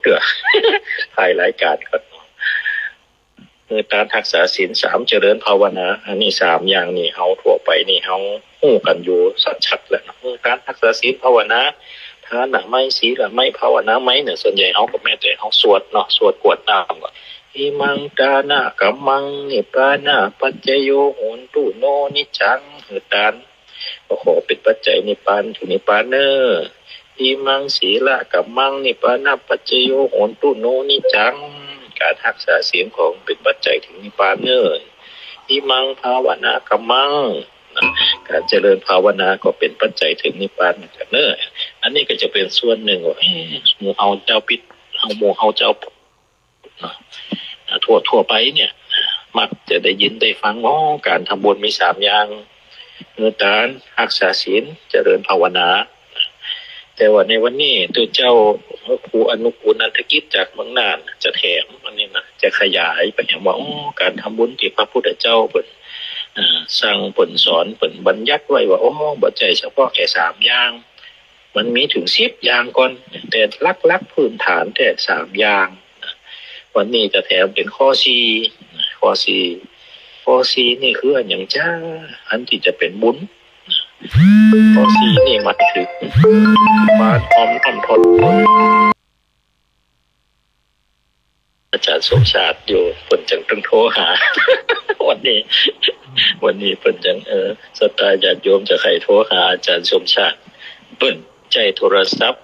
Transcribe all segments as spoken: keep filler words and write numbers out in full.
เตื้อ ท้ายรายก๋านก่อนเนาะ หื้อตาน ฮักษาศีลสาม เจริญภาวนา อันนี้สามอย่างนี่เฮาทั่วไปนี่เฮาฮู้กั๋นอยู่สัดๆ แหละเนาะ หื้อตาน ฮักษาศีล ภาวนา ทานะไหม ศีละไหม ภาวนาไหมเนี่ย ส่วนใหญ่เฮาก็แม้แต่เฮาสวดเนาะ สวดกรวดน้ำก็ อิมังทานะกัมมัง นิพพานะปัจจโย โหนตุ โน นิจจัง หื้อตาน ก็ขอเป๋นปัจจัยนิพพาน เถิงนิพพานเน่อ อิมังสีละกัมมัง นิพพานะปัจจโย โหนตุ โน นิจจัง ก๋านฮักษาศีลก็เป๋นปัจจัยเถิงนิพพานเน่อ อิมังภาวนากัมมัง ก๋านเจริญภาวนาก็เป๋นปัจจัยเถิงนิพพานเหมือนกั๋นเน่อ อันนี้ก็จะเป๋นส่วนนึ่งว่า เอ๊ะ หมู่เฮาเจ้าปิด เฮา หมู่เฮาเจ้า เนาะ อ่า ทั่ว ทั่วไปเนี่ย มักจะได้ยินได้ฟัง อ๋อ ก๋านทำบุญมีสามอย่าง หื้อตาน ฮักษาศีล เจริญภาวนา แต่ว่าในวันนี้ ตุ๊เจ้า พระครูอนุกูลนันทกิจจากเมืองน่านจะแถมอันนี้นะ จะขยายไปแถมว่า อ๋อ ก๋านทำบุญตี้พระพุทธเจ้าเปิ้น อ่า สั่งเปิ้นสอนเปิ้นบัญญัติไว้ว่า อ๋อ บ่ใจ้เฉพาะแค่สามอย่าง มันมีเถิงสิบอย่างก่อน แต่หลักๆ พื้นฐานแต๊สามอย่าง วันนี้จะแถมเป๋นข้อสี่ ข้อสี่ ข้อสี่นี่คืออันหยังจ้า อันตี้จะเป๋นบุญ ข้อสี่นี่หมายเถิง ปานออมน้อมทอมตน อาจ๋ารย์สมชาติอยู่ เปิ้นจังต้องโทรหา วันนี้ วันนี้เปิ้นจัง เออ ศรัทธาญาติโยมจะใค่โทรหาอาจ๋ารย์สมชาติ เปิ้นใจ๊โทรศัพท์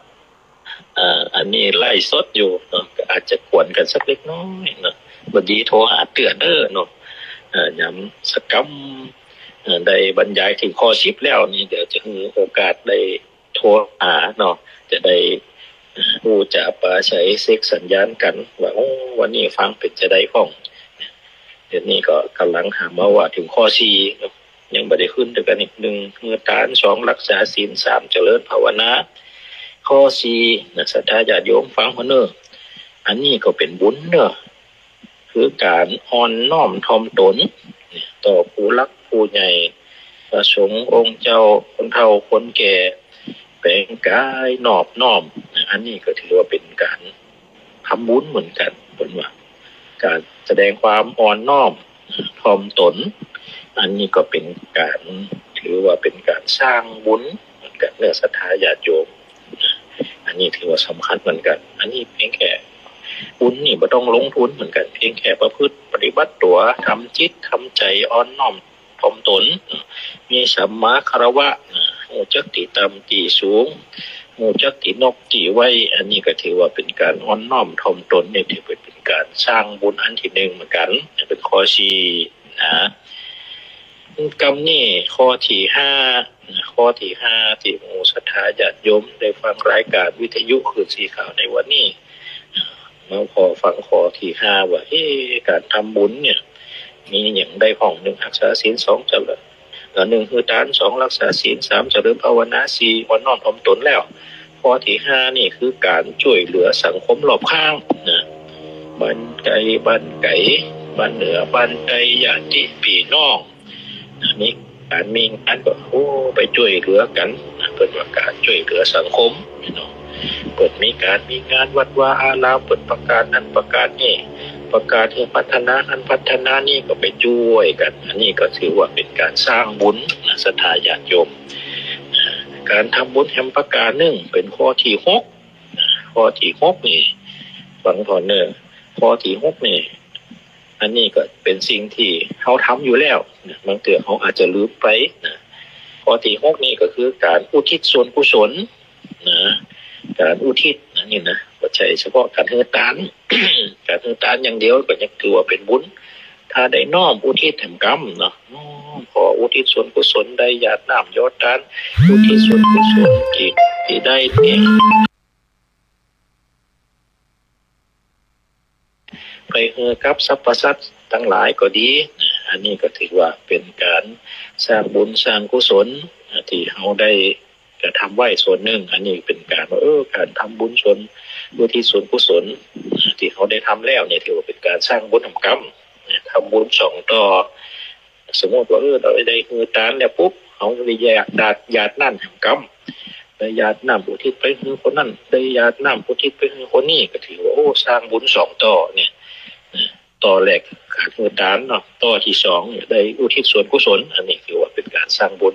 อ่า อันนี้ไลฟ์สดอยู่เนาะ ก็อาจจะกวนกั๋นสักเล็กน้อยเนาะ บ่ดีโทรหาเตื้อเน่อเนาะ อ่า ยามสักกำ เอ่อ ได้บรรยายเถิงข้อสิบแล้วนี่ เดี๋ยวจะหื้อโอกาสได้โทรหาเนาะ จะได้ ฮู้จ๋าปราศรัยเช็คสัญญาณกั๋นว่า โอ้ วันนี้ฟังเป๋นจาใดพ่อง เดี๋ยวนี้ก็ก่ำลังหามาว่าเถิงข้อสี่เนาะ ยังบ่ได้ขึ้นตวยกั๋นอีก นึ่ง หื้อตาน สอง ฮักษาศีล สาม เจริญภาวนา ข้อสี่นะ ศรัทธาญาติโยมฟังหั้นเน่อ อันนี้ก็เป๋นบุญเน่อ คือก๋านอ่อนน้อมถ่อมตน ต่อผู้หลักผู้ใหญ่ พระสงฆ์องค์เจ้า คนเฒ่าคนแก่ แป๋งก๋ายนอบน้อม อันนี้ก็ถือว่าเป๋นก๋านทำบุญเหมือนกั๋น เปิ้นว่า ก๋านแสดงความอ่อนน้อมถ่อมตน อันนี้ก็เป๋นก๋าน ถือว่าเป๋นก๋านสร้างบุญเหมือนกั๋นเน่อ ศรัทธาญาติโยม อันนี้ถือว่าสำคัญเหมือนกั๋น อันนี้เพียงแค่ บุญนี่บ่ต้องลงทุนเหมือนกั๋น เพียงแค่ประพฤติปฏิบัติตั๋ว ทำจิตทำใจ๋อ่อนน้อมถ่อมตน มีสัมมาคารวะ ฮู้จักตี้ต่ำตี้สูง ฮู้จักตี้นบตี้ไหว้ อันนี้ก็ถือว่าเป๋นก๋านอ่อนน้อมถ่อมตน นี่ถือว่าเป๋นก๋านสร้างบุญอันตี้นึ่งเหมือนกั๋น เป๋นข้อสี่นะ กำนี้ข้อตี้ห้า ข้อตี้ห้า ตี้หมู่ศรัทธาญาติโยมได้ฟังรายก๋านวิทยุคลื่นสีขาวในวันนี้ มาผ่อฟังข้อตี้ห้าว่า เอ๊ะ ก๋านทำบุญเนี่ย มีหยังได้พ่อง นึ่ง ฮักษาศีล สอง เจริญ เอ่อ นึ่ง หื้อตาน สอง ฮักษาศีล สาม เจริญภาวนา สี่ อ่อนน้อมถ่อมตนแล้ว ข้อตี้ห้านี่คือก๋านจ้วยเหลือสังคมรอบข้างนะ บ้านไก๋บ้านไก๋ บ้านเหนือบ้านใต้ ญาติปี้น้อง มีก๋านมีงานก็ โอ้ ไปจ้วยเหลือกั๋นนะ เปิ้นว่าก๋านจ้วยเหลือสังคมเนาะ เปิ้นมีก๋านมีงานวัดวาอาราม เปิ้นประกาศนั่นประกาศนี่ ประกาศหื้อพัฒนาหั้นพัฒนานี่ก็ไปจ้วยกั๋น อันนี้ก็ถือว่าเป๋นก๋านสร้างบุญนะ ศรัทธาญาติโยม ก๋านทำบุญแหมประก๋านนึ่ง เป๋นข้อตี้หก ข้อตี้หกนี่ ฟังผ่อเน่อ ข้อตี้หกนี่ อันนี้ก็เป๋นสิ่งตี้เฮาทำอยู่แล้วนะ บางเตื้อเฮาอาจจะลืมไปนะ ข้อตี้หกนี่ก็คือก๋านอุทิศส่วนกุศลนะ ก๋านอุทิศนะ นี่นะ บ่ใจ้เฉพาะก๋านหื้อตาน ก๋านหื้อตานอย่างเดียวก็ยังถือว่าเป๋นบุญ ถ้าได้น้อมอุทิศแหมกำเนาะ น้อมขออุทิศส่วนกุศล ได้หยาดน้ำหยอดตาน อุทิศส่วนกุศลตี้ ตี้ได้นี่ ไปหื้อกับสรรพสัตว์ตังหลายก็ดี อันนี้ก็ถือว่าเป๋นก๋านสร้างบุญสร้างกุศล ตี้เฮาได้กระทำไว้ส่วนนึ่ง อันนี้เป๋นก๋านว่า เออ ก๋านทำบุญส่วน อุทิศส่วนกุศล ตี้เฮาได้ทำแล้วเนี่ย ถือว่าเป๋นก๋านสร้างบุญแหมกำ ทำบุญสองต่อ สมมุติว่า เออ เฮาได้หื้อตานแล้วปุ๊บ เฮาได้หยาด หยาด หยาดน้ำแหมกำ ได้หยาดน้ำอุทิศไปหื้อคนนั้น ได้หยาดน้ำอุทิศไปหื้อคนนี้ ก็ถือว่า โอ้ สร้างบุญสองต่อเนี่ย ต่อแรกการหื้อตานเนาะ ต่อตี้สองได้อุทิศส่วนกุศล อันนี้ถือว่าเป๋นก๋านสร้างบุญ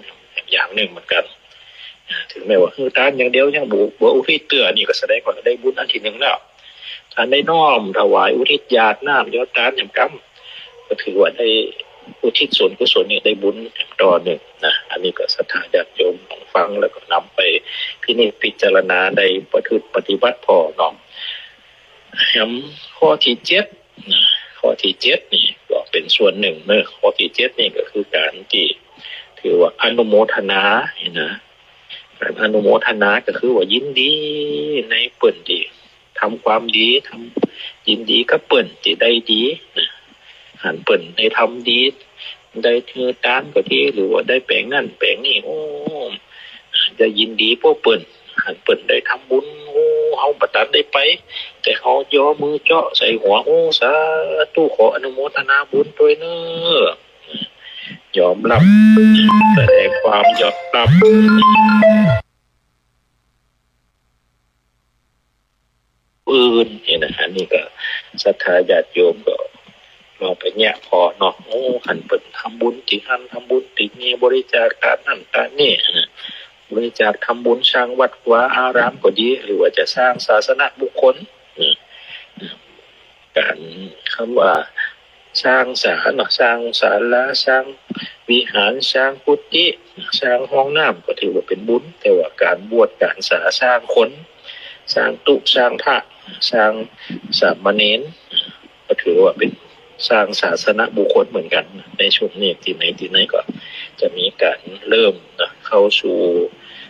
อย่างนึ่งเหมือนกั๋น เถิงแม้ว่าหื้อตานอย่างเดียวยังบ่ บ่อุทิศเตื้อ นี่ก็แสดงว่าได้บุญอันตี้นึ่งแล้ว อันได้น้อมถวายอุทิศหยาดน้ำหยอดตานอย่างกำ ก็ถือว่าได้อุทิศส่วนกุศลนี่ได้บุญอย่างต่อนึ่งนะ อันนี้ก็ศรัทธาญาติโยมฟังแล้วก็นำไปพินิจพิจารณาได้ประพฤติปฏิบัติผ่อเนาะ แหมข้อตี้เจ็ดนะ ข้อตี้เจ็ดนี่ก็เป๋นส่วนนึ่งเนาะ ข้อตี้เจ็ดนี่ก็คือก๋านตี้ถือว่าอนุโมทนานี่นะ ก๋านอนุโมทนาก็คือว่ายินดีในเปิ้นตี้ ทำความดี ทำ ยินดีกับเปิ้นตี้ได้ดีนะ หันเปิ้นได้ทำดี ได้หื้อตานก็ดี หรือว่าได้แป๋งนั้นแป๋งนี้ โอ้ จะยินดีป้อเปิ้น หันเปิ้นได้ทำบุญ โอ้ เฮาบ่ตันได้ไป แต่เฮายอมือเจาะใส่หัว โอ้ สาธุ ขออนุโมทนาบุญตวยเน้อ ยอมรับ แสดงความยอมรับ อื่นนี่นะ อันนี้ก็ศรัทธาญาติโยมก็ลองไปเยียะผ่อเนาะ โอ้ หันเปิ้นทำบุญตี้หั้น ทำบุญตี้นี่ บริจาคตานนั้นตานนี้นะ บริจาคทำบุญสร้างวัดวาอารามก็ดี หรือว่าจะสร้างศาสนบุคคล อืม ก๋าน กำว่าสร้างศาลาเนาะ สร้างศาลา สร้างวิหาร สร้างกุฏิ สร้างห้องน้ำ ก็ถือว่าเป๋นบุญ แต่ว่าก๋านบวชก๋านสา สร้างคน สร้างตุ๊ สร้างพระ สร้างสามเณร ก็ถือว่าเป๋นสร้างศาสนบุคคลเหมือนกั๋น ในช่วงนี้ตี้ไหนตี้ไหนก็จะมีก๋านเริ่มนะ เข้าสู่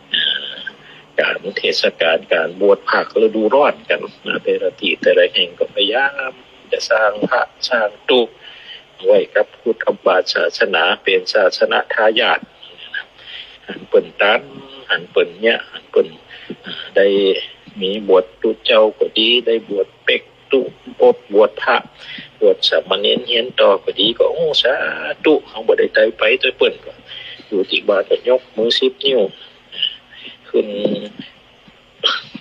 เอ่อ ก๋านเทศกาล ก๋านบวชภาคฤดูร้อนกั๋นนะ แต่ละตี้แต่ละแห่งก็พยายามจะสร้างพระสร้างตุ๊ไว้กับพุทธบาทศาสนา เป๋นศาสนทายาทนะ หันเปิ้นตาน หันเปิ้นเยียะ หันเปิ้น เอ่อ ได้มีบวชตุ๊เจ้าก็ดี ได้บวชเป๊กตุ๊ บวช บวชพระ บวชสามเณรเฮียนต่อก็ดี ก็ โอ้ สาธุ เฮาบ่ได้ไปตวยเปิ้น ก็อยู่ตี้บ้านก็ยกมือสิบนิ้วขึ้น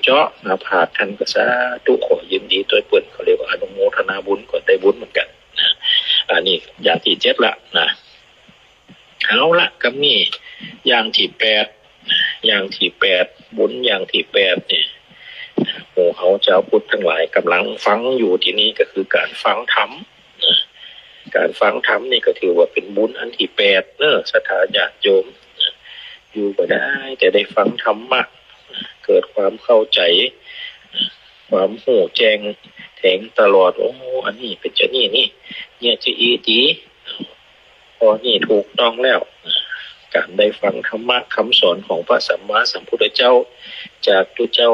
เจาะหน้าผากหั้นก็สาธุ ขอยินดีตวยเปิ้น เขาเรียกว่าอนุโมทนาบุญ ก็ได้บุญเหมือนกั๋นนะ อันนี้อย่างตี้เจ็ดละนะ เอาละ ก็มีอย่างตี้แปดนะ อย่างตี้แปด บุญอย่างตี้แปดนี่ หมู่เฮาจาวพุทธตังหลายก่ำลังฟังอยู่ตี้นี่ก็คือก๋านฟังธรรมนะ ก๋านฟังธรรมนี่ก็ถือว่าเป๋นบุญอันตี้แปดเน้อ ศรัทธาญาติโยมนะ อยู่บ่ได้แต่ได้ฟังธรรมะ เกิดความเข้าใจ๋ ความฮู้แจ้งแถงตลอด โอ้ อันนี้เป๋นจะอี้นี่ เนี่ยจะอี้ดี ข้อนี้ถูกต้องแล้ว ก๋านได้ฟังธรรมะกำสอนของพระสัมมาสัมพุทธเจ้า จากตุ๊เจ้า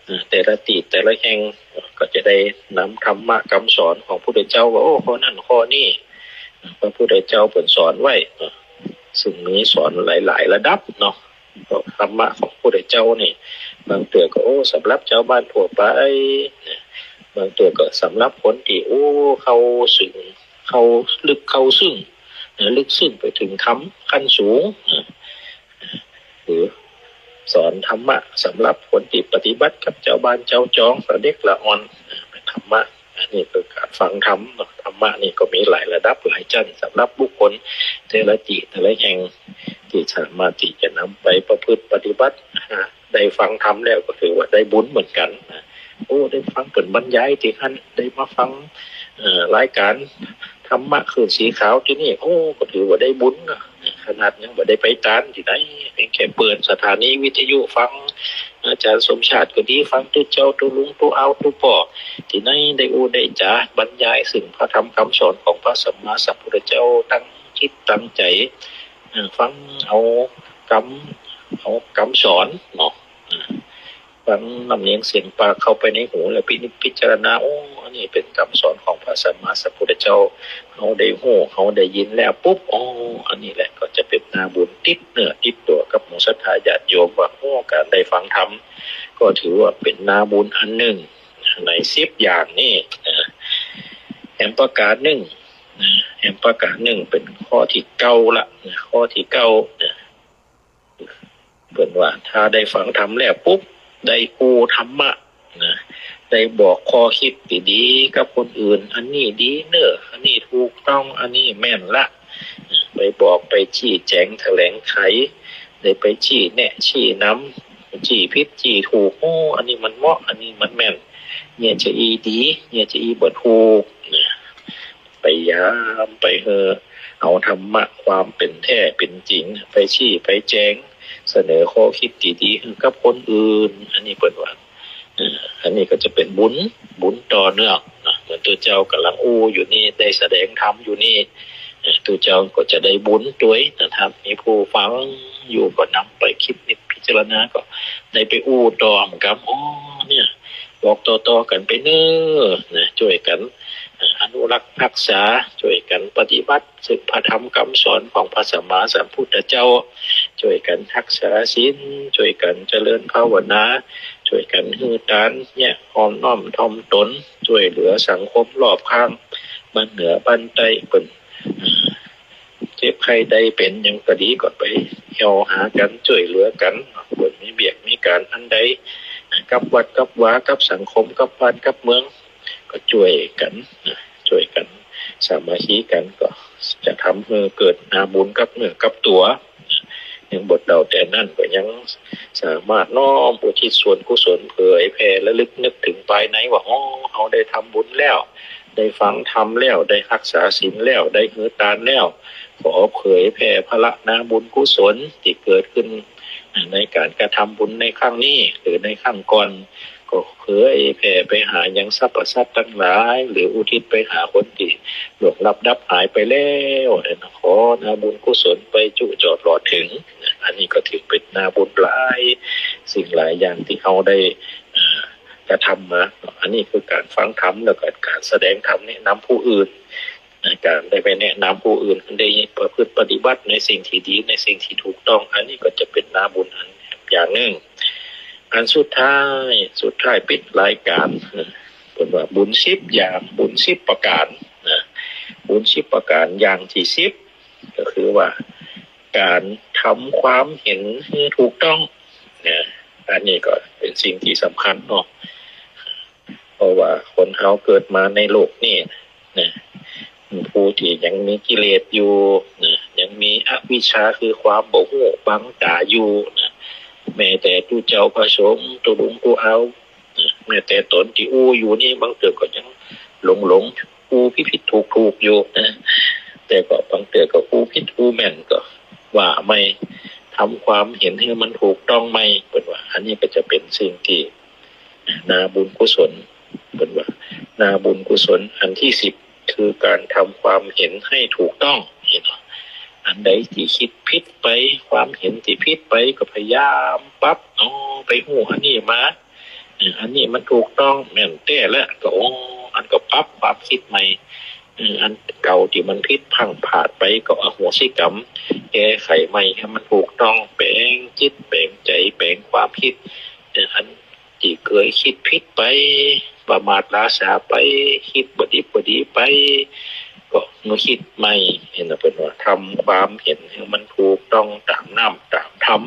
เอ่อ แต่ละตี้แต่ละแห่ง ก็จะได้นำธรรมะกำสอนของพุทธเจ้าว่า โอ้ ข้อนั้นข้อนี้ พระพุทธเจ้าเปิ้นสอนไว้ เอ่อ ซึ่งมีสอนหลายๆ ระดับเนาะ เพราะธรรมะของพุทธเจ้านี่ บางเตื้อก็ โอ้ สำหรับจาวบ้านทั่วไปนะ บางเตื้อก็สำหรับคนตี้ โอ้ เข้าซึ่ง เข้าลึกเข้าซึ่งนะ ลึกซึ้งไปเถิงธรรมขั้นสูงนะ หรือสอนธรรมะสำหรับคนตี้ปฏิบัติกับจาวบ้านจาวจอง ละเด็กละอ่อนนะ ธรรมะ อันนี้คือก๋านฟังธรรมเนาะ ธรรมะนี่ก็มีหลายระดับหลายชั้น สำหรับบุคคลแต่ละตี้แต่ละแห่ง ตี้สามารถตี้จะนำไปประพฤติปฏิบัติ อ่า ได้ฟังธรรมแล้วก็ถือว่าได้บุญเหมือนกั๋นนะ โอ้ ได้ฟังเปิ้นบรรยายตี้หั้น ได้มาฟัง เอ่อ รายก๋านธรรมะคลื่นสีขาวตี้นี่ โอ้ ก็ถือว่าได้บุญนะ ขนาดยังบ่ได้ไปตานตี้ไหน เพียงแค่เปิดสถานีวิทยุฟัง อาจ๋ารย์สมชาติก็ดี ฟังตุ๊เจ้าตุ๊ลุงตุ๊อาวตุ๊ป้อ ตี้ไหนได้อู้ได้จ๋าบรรยายซึ่งพระธรรมกำสอนของพระสัมมาสัมพุทธเจ้า ตั้งจิตตั้งใจ๋ เอ่อ ฟังเอากำ เอากำสอนเนาะ เอ่อ ฟังน้ำเนียงเสียงปากเข้าไปในหู แล้วพินิจพิจารณา โอ้ อันนี้เป๋นกำสอนของพระสัมมาสัมพุทธเจ้า เฮาได้ฮู้ เฮาได้ยินแล้วปุ๊บ โอ้ อันนี้แหละก็จะเป๋นนาบุญติดเนื้อติดตั๋วกับหมู่ศรัทธาญาติโยมว่า โอ้ ก๋านได้ฟังธรรม ก็ถือว่าเป๋นนาบุญอันนึ่งในสิบอย่างนี่ เอ่อ แหมประก๋านนึ่ง นะ แหมประก๋านนึ่งเป๋นข้อตี้เก้าละ นะ ข้อตี้เก้า นะ พ ปิ้นว่าถ้าได้ฟังธรรมแล้วปุ๊บ ได้อู้ธรรมะนะ ได้บอกข้อคิดดีๆ กับคนอื่น อันนี้ดีเน่อ อันนี้ถูกต้อง อันนี้แม่นละ ไปบอกไปชี้แจ๋งแถลงไข ได้ไปชี้แนะชี้นำ ชี้ผิดชี้ถูก โอ้ อันนี้มันเหมาะ อันนี้มันแม่น เนี่ยจะอี้ดี เนี่ยจะอี้บ่ถูกนะ พยายามไปหื้อเอาธรรมะความเป๋นแท้เป๋นจริง ไปชี้ไปแจ๋ง เสนอข้อคิดดีๆ หื้อกับคนอื่น อันนี้เปิ้นว่า เอ่อ อันนี้ก็จะเป๋นบุญ บุญต่อเนื่องนะ เหมือนตุ๊เจ้าก่ำลังอู้อยู่นี่ ได้แสดงธรรมอยู่นี่ เอ่อ ตุ๊เจ้าก็จะได้บุญตวยนะ ถ้ามีผู้ฟังอยู่ก็นำไปคิดนึกพิจารณา ก็ได้ไปอู้ต่อเหมือนกั๋น อ๋อ เนี่ย บอกต่อๆ กั๋นไปเน่อนะ จ้วยกั๋น เอ่อ อนุรักษ์ฮักษา จ้วยกั๋นปฏิบัติ ซึ่งพระธรรมกำสอนของพระสัมมาสัมพุทธเจ้า จ้วยกั๋นฮักษาศีล จ้วยกั๋นเจริญภาวนา จ้วยกั๋นหื้อตาน เนี่ย อ่อนน้อมถ่อมตน จ้วยเหลือสังคมรอบข้าง บ้านเหนือบ้านใต้เปิ้น เอ่อ เจ็บไข้ได้เป๋นหยังก็ดี ก็ไปแอ่วหากั๋น จ้วยเหลือกั๋น เปิ้นมีเวียกมีก๋านอันใด กับวัดกับวา กับสังคม กับบ้านกับเมือง ก็จ้วยกั๋นนะ จ้วยกั๋นสามัคคีกั๋น ก็จะทำหื้อเกิดนาบุญกับเนื้อกับตั๋ว ยังบ่เต้าแต่นั้นก็ยังสามารถน้อมอุทิศส่วนกุศลเผยแผ่ระลึกนึกถึงภายในว่า อ๋อ เฮาได้ทำบุญแล้ว ได้ฟังธรรมแล้ว ได้ฮักษาศีลแล้ว ได้หื้อตานแล้ว ขอเผยแผ่ผละนาบุญกุศลตี้เกิดขึ้นในก๋านกระทำบุญในครั้งนี้ หรือในครั้งก่อน ก็เผยแผ่ไปหายังสรรพสัตว์ตังหลาย หรืออุทิศไปหาคนตี้ล่วงลับดับหายไปแล้วนะ ขอนาบุญกุศลไปจุจอดหลอดเถิง อันนี้ก็ถือเป๋นนาบุญหลายสิ่งหลายอย่างตี้เฮาได้ เอ่อ กระทำมา อันนี้คือก๋านฟังธรรม แล้วก็ก๋านแสดงธรรมแนะนำผู้อื่น ก๋านได้ไปแนะนำผู้อื่น ได้ประพฤติปฏิบัติในสิ่งตี้ดี ในสิ่งตี้ถูกต้อง อันนี้ก็จะเป๋นนาบุญอันอย่างนึ่ง อันสุดท้าย สุดท้ายปิดรายก๋าน เปิ้นว่าบุญสิบอย่าง บุญสิบประก๋านนะ บุญสิบประก๋านอย่างตี้สิบ ก็คือว่าก๋านทำความเห็นหื้อถูกต้องนะ อันนี้ก็เป๋นสิ่งตี้สำคัญเนาะ เพราะว่าคนเฮาเกิดมาในโลกนี้นะ ผู้ตี้ยังมีกิเลสอยู่นะ ยังมีอวิชชาคือความบ่ฮู้บังต๋าอยู่นะ แม้แต่ตุ๊เจ้าพระสงฆ์ ตุ๊ลุงตุ๊อาวนะ แม้แต่ต๋นตี้อู้อยู่นี่ บางเตื้อก็ยังหลงๆ อู้ผิดๆ ถูกๆ อยู่นะ แต่ก็บางเตื้อก็อู้ผิดอู้แม่นก็ว่าไม่ ทำความเห็นหื้อมันถูกต้องไม่ เปิ้นว่า อันนี้ก็จะเป๋นสิ่งตี้นาบุญกุศล เปิ้นว่า นาบุญกุศลอันตี้สิบ คือก๋านทำความเห็นหื้อถูกต้อง หันก่อ อันใดตี้กึ๊ดผิดไป ความเห็นตี้ผิดไป ก็พยายามปรับ เอาไปฮู้อันนี้มา เออ อันนี้มันถูกต้องแม่นแต๊แล้ว ก็ โอ้ อันก็ปรับความกึ๊ดใหม่ เออ อันเก่าตี้มันผิดพลั้งพลาดไปก็อโหสิกรรม แก้ไขใหม่หื้อมันถูกต้อง แป๋งจิต แป๋งใจ๋ แป๋งความกึ๊ด เออ อันตี้เกยกึ๊ดผิดไป ประมาทหลาสาไป กึ๊ดบ่ดีบ่ดีไป ก็มาคิดใหม่ หันก่อ เปิ้นว่าทำความเห็นหื้อมันถูกต้องต๋ามน้ำต๋ามธรรม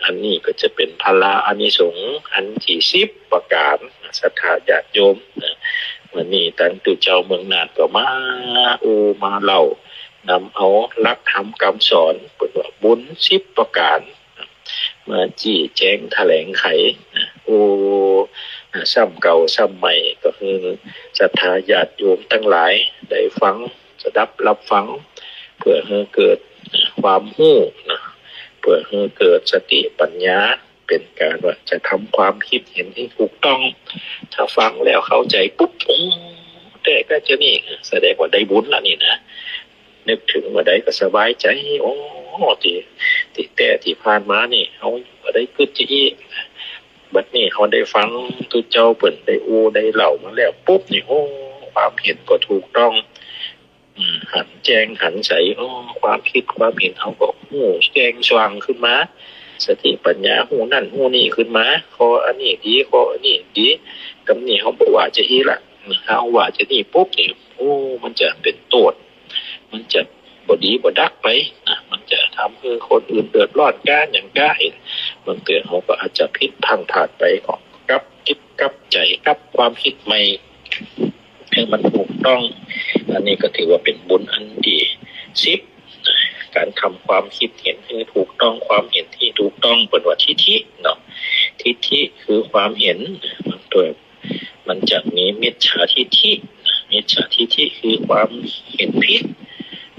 อันนี้ก็จะเป๋นผละอานิสงส์อันตี้สิบประก๋าน ศรัทธาญาติโยมนะ วันนี้ตังตุ๊เจ้าเมืองน่านก็มาอู้มาเล่า นำเอาหลักธรรมกำสอน เปิ้นว่าบุญสิบประก๋าน มาจี้แจ๋งแถลงไขนะ โอ้ ซ้ำเก่าซ้ำใหม่ ก็หื้อศรัทธาญาติโยมตังหลายได้ฟัง สดับรับฟัง เปื้อหื้อเกิดความฮู้นะ เปื้อหื้อเกิดสติปัญญา เป๋นก๋านว่าจะทำความกึ๊ดเห็นหื้อถูกต้อง ถ้าฟังแล้วเข้าใจ๋ปุ๊บ โอ้ แต๊ก็จะนี่ แสดงว่าได้บุญละนี่นะ นึกเถิงเมื่อใดก็สบายใจ๋ โอ้ ตี้ ตี้แต๊ตี้ผ่านมานี่ เฮาบ่ได้กึ๊ดจะอี้ บัดนี้เฮาได้ฟังตุ๊เจ้าเปิ้นได้อู้ได้เล่ามาแล้วปุ๊บนี่ โอ้ ความเห็นก็ถูกต้อง อืม หันแจ้งหันใส โอ้ ความกึ๊ดความเห็นเฮาก็ฮู้แจ้งสว่างขึ้นมา สติปัญญาฮู้นั่นฮู้นี่ขึ้นมา ข้ออันนี้ดี ข้ออันนี้ดี กำนี้เฮาบ่ว่าจะอี้ละ เฮาว่าจะนี่ปุ๊บนี่ โอ้ มันจะเป๋นโต้ษ มันจะบ่ดีบ่ดักไปนะ มันจะทำหื้อคนอื่นเดือดร้อนก้าหยังก้า เห็น บางเตื้อเฮาก็อาจจะผิดพลั้งพลาดไป ก็กลับจิตกลับใจ๋ กลับความกึ๊ดใหม่ หื้อมันถูกต้อง อันนี้ก็ถือว่าเป๋นบุญอันตี้สิบ ก๋านทำความกึ๊ดหันหื้อถูกต้อง ความหันตี้ถูกต้อง เปิ้นว่าทิฏฐิเนาะ ทิฏฐิคือความหัน มันจะมีมิจฉาทิฏฐิ มิจฉาทิฏฐิคือความหันผิด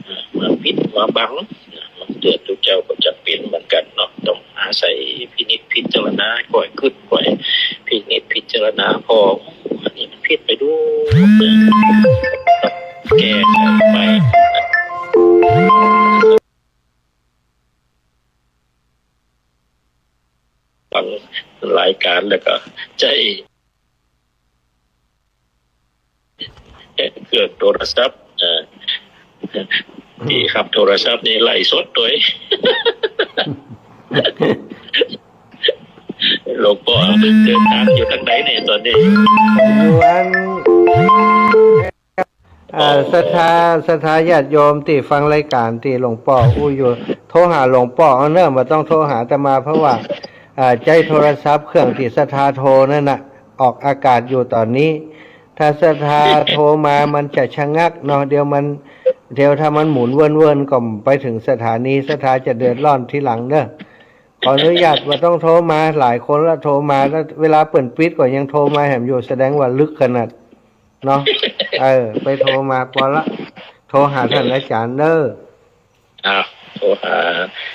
อ่า มาปิดมาบัง บางเตื้อตุ๊เจ้าก็จะเป๋นเหมือนกั๋นเนาะ ต้องอาศัยพินิจพิจารณา ค่อยกึ๊ดค่อยพินิจพิจารณาผ่อ อันนี้มันผิดไปดู แก้ไขใหม่ ฟังรายก๋านแล้วก็ใจ๊ เครื่องโทรศัพท์ เอ่อ ตี้ฮับโทรศัพท์นี่ไลฟ์สดตวย หลวงป้อเดินตางอยู่ตางใดเนี่ยต๋อนนี้ อยู่อัน อ่า ศรัทธา ศรัทธาญาติโยมตี้ฟังรายก๋านตี้หลวงป้ออู้อยู่ โทรหาหลวงป้อเอาเน่อ บ่ต้องโทรหาอาตมา เพราะว่า อ่า ใจ๊โทรศัพท์เครื่องตี้ศรัทธาโทรนั่นน่ะ ออกอากาศอยู่ต๋อนนี้ ถ้าศรัทธาโทรมามันจะชะงักเนาะ เดี๋ยวมัน เดี๋ยวถ้ามันหมุนเวินๆ ก็ไปเถิงสถานี ศรัทธาจะเดือดร้อนทีหลังเน่อ ขออนุญาต บ่ต้องโทรมา หลายคนละโทรมา แล้วเวลาเปิ้นปิดก็ยังโทรมาแหมอยู่ แสดงว่าลึกขนาดเนาะ เออ ไปโทรมาปอละ โทรหาต้านอาจ๋ารย์เน่อ อ่า โทรหา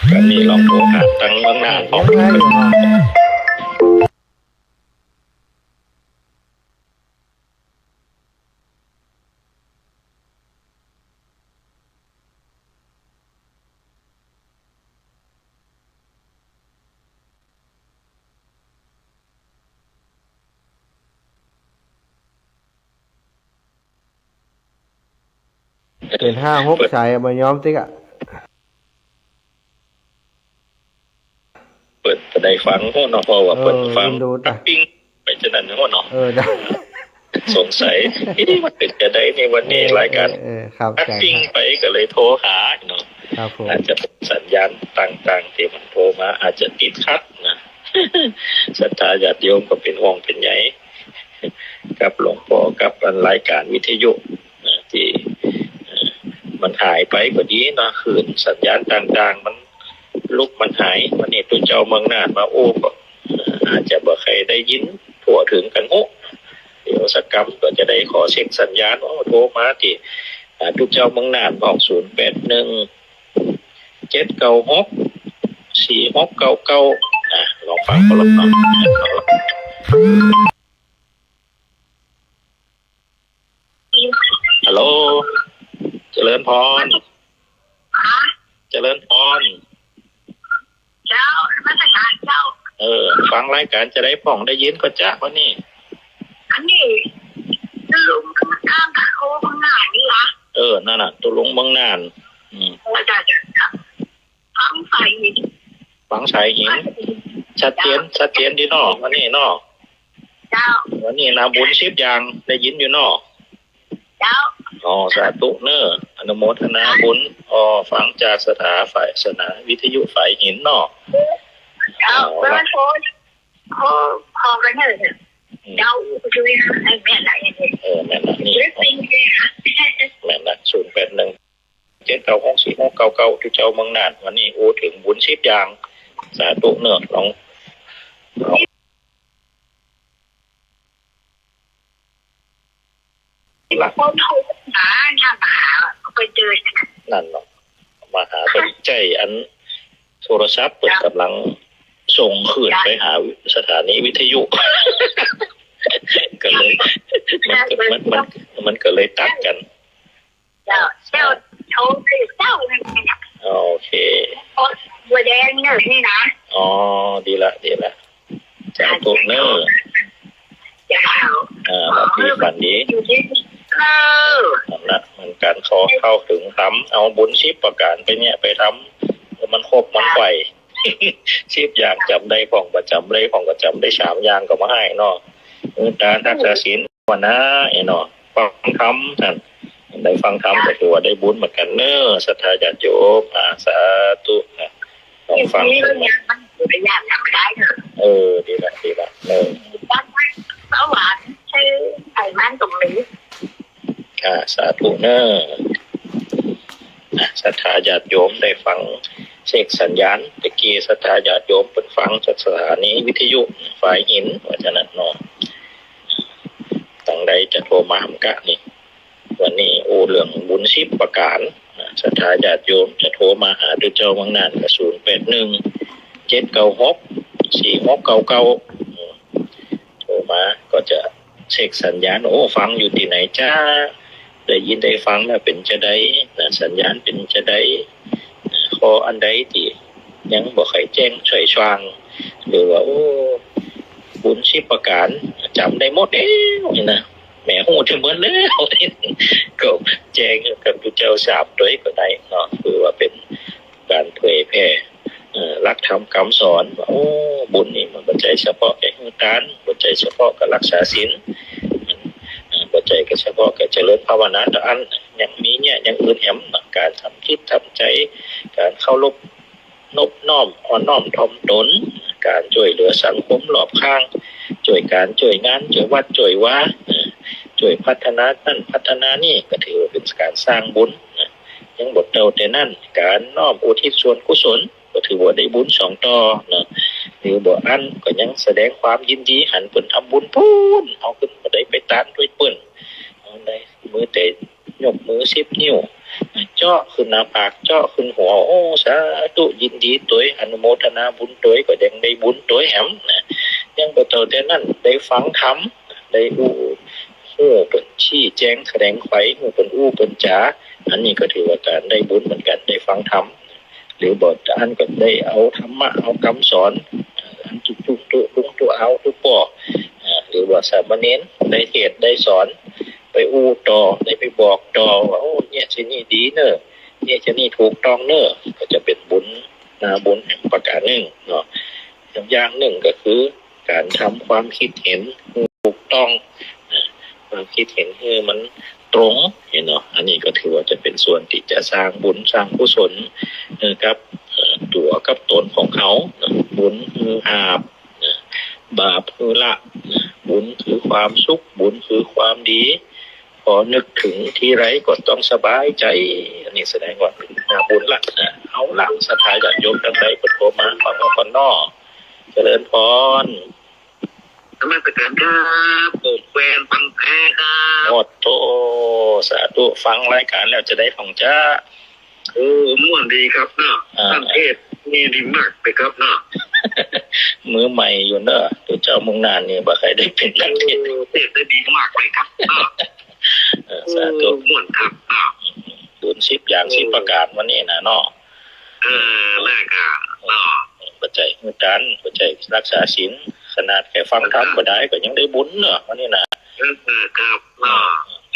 ก็นี่ลองโทรหาตังเมืองน่าน ยังไงอยู่เนาะ เป๋นห้าหกสายอะ บ่ยอมติ๊กอะ เปิ้นบ่ได้ฟังโหเนาะ เพราะว่าเปิ้น เออ ฟัง เปิ้นดูตะ แอปปิ้งไปจะนั้นโหเนาะ เออ สงสัย เอ๊ะ มันเป๋นจะใดในวันนี้ เออ รายก๋าน เออ เออ ครับ แอปปิ้งไปก็เลยโทรหาเนาะ ครับผม อาจจะเป๋นสัญญาณต่างๆ ตี้มันโทรมา อาจจะติดขัดนะ ศรัทธาญาติโยมก็เป๋นห่วงเป๋นใย กับหลวงป้อ กับอันรายก๋านวิทยุนะ ตี้ เอ่อ มันหายไปก็ดีเนาะ คลื่นสัญญาณต่างๆ มันลุกมันหาย วันนี้ตุ๊เจ้าเมืองน่านมาอู้ก็ เอ่อ อาจจะบ่ใค่ได้ยินทั่วเถิงกั๋นโห เดี๋ยวสักกำก็จะได้ขอเช็คสัญญาณ โอ้ โทรมาตี้ อ่า ตุ๊เจ้าเมืองน่าน ออก ศูนย์แปดหนึ่ง เจ็ดเก้าหก สี่หกเก้าเก้า อ่ะ ลองฟังก่อนเนาะ ฮัลโหล เจริญพร เจริญพร เจ้า นมัสก๋านเจ้า เออ ฟังรายก๋านจะใดพ่อง ได้ยินก่อจ๊ะวันนี้ อันนี้ ตุ๊ลุงกำลังโทรเมืองน่านนี่หวา เออ นั่นน่ะ ตุ๊ลุงเมืองน่าน อืม เออ จ้ะ จ้ะ จ้ะ ฟังสายหิน ฟังสายหิน ชัดเจน ชัดเจนดีเนาะ วันนี้เนาะ เจ้า วันนี้นะ บุญสิบอย่าง ได้ยินอยู่เนาะ เจ้า อ๋อ สาธุเน่อ อนุโมทนาบุญ อ๋อ ฟังจากสถา ฝ่ายสถา วิทยุฝ่ายหินเนาะ เจ้า อ๋อ เปิ้นโทร โทร โทรกั๋นเน่อ อืม เจ้า คือไอ้แม่นละ เออ แม่นละ นี่ แม่นละ ศูนย์แปดหนึ่ง เจ็ดเก้าหก สี่หกเก้าเก้า ตุ๊เจ้าเมืองน่าน วันนี้อู้เถิงบุญสิบอย่าง สาธุเน่อ ลอง ลอง คนโทรหา ถามหา ไปเจอ นั่นเนาะ มาหาเปิ้น ใจ้อันโทรศัพท์เปิ้นก่ำลังส่งคืนไปหาสถานีวิทยุ ก็เลย มันก็ มัน มัน มันก็เลยตัดกั๋น เจ้า เจ้าโทรไปเจ้านั่นน่ะ โอเค บัวแดงเน่อนี่นะ อ๋อ ดีละ ดีละ สาธุเน่อ เจ้า อ่า ราตรีฝันดี อยู่ดี เออ นั่นละ เหมือนกั๋น ขอเข้าเถิงธรรม เอาบุญสิบประก๋านไปเนี่ย ไปทำ มันครบมันไขว่ สิบอย่าง จ๋ำได้พ่อง บ่จ๋ำได้พ่อง ก็จ๋ำได้สามอย่างก็บ่ฮ้ายเนาะ เมตตา ทักษาศีล ภาวนา ไอ้เนาะ ฟังธรรมนั่น ได้ฟังธรรมก็ถือว่าได้บุญเหมือนกั๋นเน่อ ศรัทธาญาติโยม อ่า สาธุ อ่ะ ลองฟังธรรมะ ไปย่านหยังได้เนาะ เออ ดีละ ดีละ เออ บ้านสวรรค์ชื่อไขมันตรงนี้ อ่า สาธุเนาะ อ่ะ ศรัทธาญาติโยมได้ฟังเช็คสัญญาณ ตะกี้ศรัทธาญาติโยมเปิ้นฟังจากสถานีวิทยุฝายหิน ว่าจะนั้นเนาะ ตังใดจะโทรมาหำกะนี่ วันนี้อู้เรื่องบุญสิบประก๋าน นะ ศรัทธาญาติโยมจะโทรมาหาตุ๊เจ้าเมืองน่านก็ ศูนย์แปดหนึ่ง เจ็ดเก้าหก สี่หกเก้าเก้า โทรมาก็จะเช็คสัญญาณ โอ้ ฟังอยู่ตี้ไหนจ๊ะ ได้ยินได้ฟังแล้วเป๋นจาใดนะ สัญญาณเป๋นจาใด ข้ออันใดตี้ยังบ่ใค่แจ้งช่อยสว่าง หรือว่า โอ้ บุญสิบประก๋านจ๋ำได้หมดแล้วนี่นะ แหม ฮู้จะเมินแล้ว ก็แจ้งกับตุ๊เจ้าสามตวยก็ได้เนาะ คือว่าเป๋นก๋านเผยแผ่ เอ่อ หลักธรรมกำสอนว่า โอ้ บุญนี่มันบ่ใจ้เฉพาะแก่หื้อตาน บ่ใจ้เฉพาะกับรักษาศีล เอ่อ บ่ใจ้ก็เฉพาะกับเจริญภาวนาเต้าอั้น ยังมีเนี่ยอย่างอื่นแหม ก๋านทำจิตทำใจ๋ ก๋านเคารพ นบน้อมอ่อนน้อมถ่อมตน ก๋านจ้วยเหลือสังคมรอบข้าง จ้วยก๋านจ้วยงาน จ้วยวัดจ้วยวา เอ่อ จ้วยพัฒนานั่นพัฒนานี่ ก็ถือว่าเป๋นก๋านสร้างบุญนะ ยังบ่เต้าแต่นั้น ก๋านน้อมอุทิศส่วนกุศล ก็ถือว่าได้บุญสองต่อเนาะ หรือบ่อั้นก็ยังแสดงความยินดี หันเปิ้นทำบุญปู๊น เฮาขึ้นบ่ได้ไปตานตวยเปิ้น เอาได้มือแต่ ยกมือสิบนิ้ว เจาะขึ้นหน้าผาก เจาะขึ้นหัว โอ้ สาธุ ยินดีตวย อนุโมทนาบุญตวย ก็ยังได้บุญตวยแหมนะ ยังบ่เต้าแต่นั้น ได้ฟังธรรม ได้อู้ ฮู้เปิ้นชี้แจ้งแสดงไข ฮู้เปิ้นอู้เปิ้นจ๋า อันนี้ก็ถือว่าก๋านได้บุญเหมือนกั๋น ได้ฟังธรรม หรือบ่อั้นก็ได้เอาธรรมะ เอากำสอน อันตุ๊ตุ๊ตุ๊ตุ๊เอาตุ๊ป้อ อ่า หรือว่าสามเณรได้เทศน์ได้สอน ไปอู้ต่อ ได้ไปบอกต่อว่า โอ้ เนี่ย จะนี่ดีเน่อ เนี่ย จะนี่ถูกต้องเน่อ ก็จะเป๋นบุญ นาบุญประก๋านนึ่งเนาะ อย่างนึ่งก็คือก๋านทำความคิดเห็นถูกต้อง อ่า ความคิดเห็นหื้อมันตรง หันเนาะ อันนี้ก็ถือว่าจะเป๋นส่วนตี้จะสร้างบุญสร้างกุศล เอ่อ กับ เอ่อ ตั๋วกับตนของเฮาเนาะ บุญหื้ออาบ นะ บาปคือละ นะ บุญคือความสุข บุญคือความดี พอนึกเถิงทีไรก็ต้องสบายใจ๋ อันนี้แสดงว่าเป๋นนาบุญละ นะ เอาละ ศรัทธาญาติโยมตังใดก็โทรมาฟังกั๋นก่อนเนาะ เจริญพร นมัสก๋านครับ ผมแควนปังแพครับ โอ้โธ่ สาธุ ฟังรายก๋านแล้วจะใดพ่องจ๊ะ เออ ม่วนดีครับเนาะ อ่า ต้านเทศน์นี่ดีมากเลยครับเนาะ มือใหม่อยู่เนาะ ตุ๊เจ้าเมืองน่านนี่บ่ใค่ได้เป๋นนักเทศน์ เออ เทศน์ได้ดีมากเลยครับเนาะ เออ สาธุ เออ ม่วนครับเนาะ บุญสิบอย่างสิบประก๋านวันนี้นะเนาะ เออ แล้วก็เนาะ บ่ใจ้หื้อตาน บ่ใจ้รักษาศีล ขนาดแค่ฟังธรรมบ่ได้ก็ยังได้บุญเนาะวันนี้นะ เออ ครับเนาะ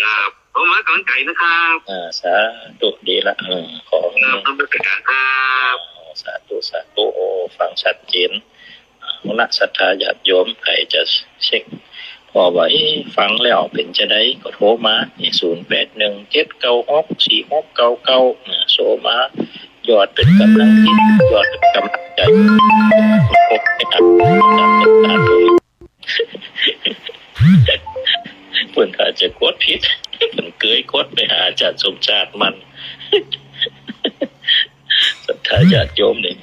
ครับ ผมมาก่อนไก่นะครับ อ่า สาธุ ดีละ เออ ขอ ครับ นมัสก๋านครับ สาธุ สาธุ โอ้ ฟังชัดเจน เอาละ ศรัทธาญาติโยม ใผจะเช็ค เพราะว่า เอ๊ะ ฟังแล้วเป๋นจะใดก็โทรมา นี่ ศูนย์แปดหนึ่ง เจ็ดเก้าหก สี่หกเก้าเก้า นะ โทรมา ยอดเป๋นก๋ำลังจิต ยอดเป๋นก๋ำลังใจ๋ พบให้กับอาจารย์สมชาติ เปิ้นอาจจะกดผิด เปิ้นเกยกดไปหาอาจารย์สมชาติมั่น ศรัทธาญาติโยมนี่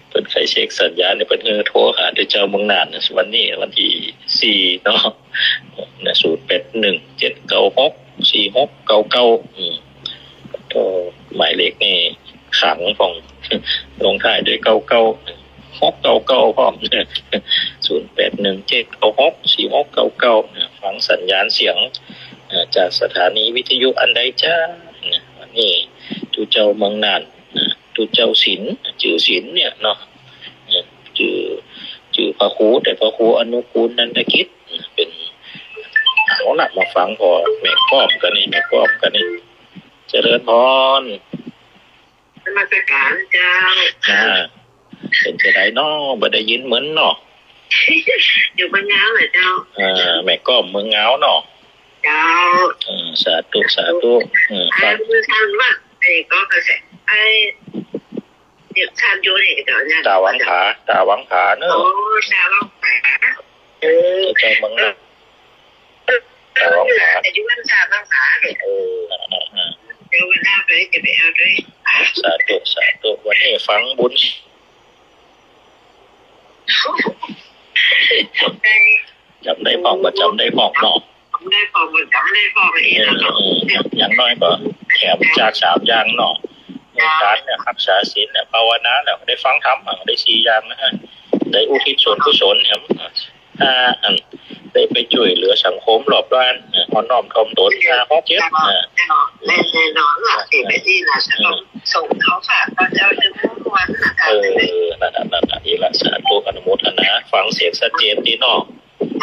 เปิ้นใค่เช็คสัญญาณนี่ เปิ้นหื้อโทรหาตุ๊เจ้าเมืองน่าน วันนี้วันตี้สี่เนาะ นะ ศูนย์แปดหนึ่ง เจ็ดเก้าหก สี่หกเก้าเก้า อืม ก็หมายเลขนี่ขังพ่อง ลงท้ายด้วยเก้าเก้า หกเก้าเก้า พร้อม ศูนย์แปดหนึ่ง เจ็ดเก้าหก สี่หกเก้าเก้า ฟังสัญญาณเสียง เอ่อ จากสถานีวิทยุอันใดจ๊ะ วันนี้ตุ๊เจ้าเมืองน่าน ตุ๊เจ้าสิน จื้อสินเนี่ยเนาะ เอ่อ จื้อ จื้อพระครู แต่พระครูอนุกูลนันทกิจ เป๋น เอาละ มาฟังพ่อแม่ก้อมกั๋นนี่ แม่ก้อมกั๋นนี่ เจริญพร นมัสก๋านเจ้า อ่า เป๋นจะใดเนาะ บ่ได้ยินเหมือนเนาะ อยู่เมืองงาวเหรอเจ้า อ่า แม่ก้อมเมืองงาวเนาะ เจ้า เออ สาธุ สาธุ เออ อ่า ฟัง มือสั่นว่า ไอ้ก็กระแส ไอ้ เดี๋ยวข้ามโยนให้เจ้าเนี่ย ต๋าวังผา ต๋าวังผาเนอะ โอ้ ต๋าวังผา เออ เจ้าเมืองน่าน ต๋าวังผา เออ อยู่บ้านต๋าวังผาเนี่ย เออ นั่นน่ะ เดี๋ยววันหน้าไปจะไปเอาด้วย สาธุ สาธุ วันนี้ฟังบุญ ได้ จ๋ำได้พ่อง บ่จ๋ำได้พ่องเนาะ จ๋ำได้พ่อง บ่จ๋ำได้พ่อง เออ เออ เออ อย่างน้อยก็แถมจากสามอย่างเนาะ เจ้า ทานเนี่ย ฮักษาศีลเนี่ย ภาวนาเนี่ย ได้ฟังธรรมอ่ะ ได้สี่อย่างนะ ได้อุทิศส่วนกุศลเนี่ย ห้าอัน ได้ไปจ้วยเหลือสังคมรอบด้านเนี่ย อ่อนน้อมถ่อมตน ห้า หก เจ็ด เจ้า เนี่ย เจ้า แน่นอนล่ะ เออ สิ่งที่น่าจะต้องส่งเขาฝากพระเจ้าในทุกวันนะคะ เออ นั่นน่ะ นั่นน่ะ นี่ละ สาธุ อนุโมทนา ฟังเสียงชัดเจนดีเนาะ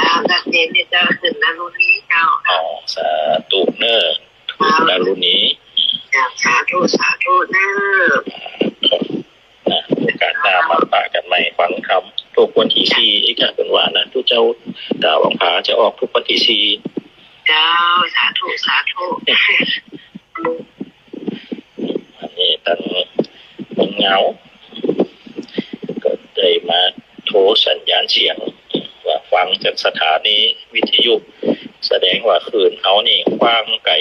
อ่า ชัดเจนดีเจ้า ขึ้นดารุณีเจ้า อ๋อ สาธุเนอะ อ่า ดารุณี จ้ะ สาธุ สาธุเนอะ นะ โอกาสหน้ามาปะกั๋นใหม่ฟังธรรม ทุกวันตี้สี่ อีกอะ เปิ้นว่านะ ตุ๊เจ้าต๋าวังผาจะออกทุกวันตี้สี่ เจ้า สาธุ สาธุ อันนี้ตังเมืองเงา ก็ได้มาโทรสัญญาณเสียง ว่าฟังจากสถานีวิทยุ แสดงว่าคลื่นเฮานี่กว้างไก๋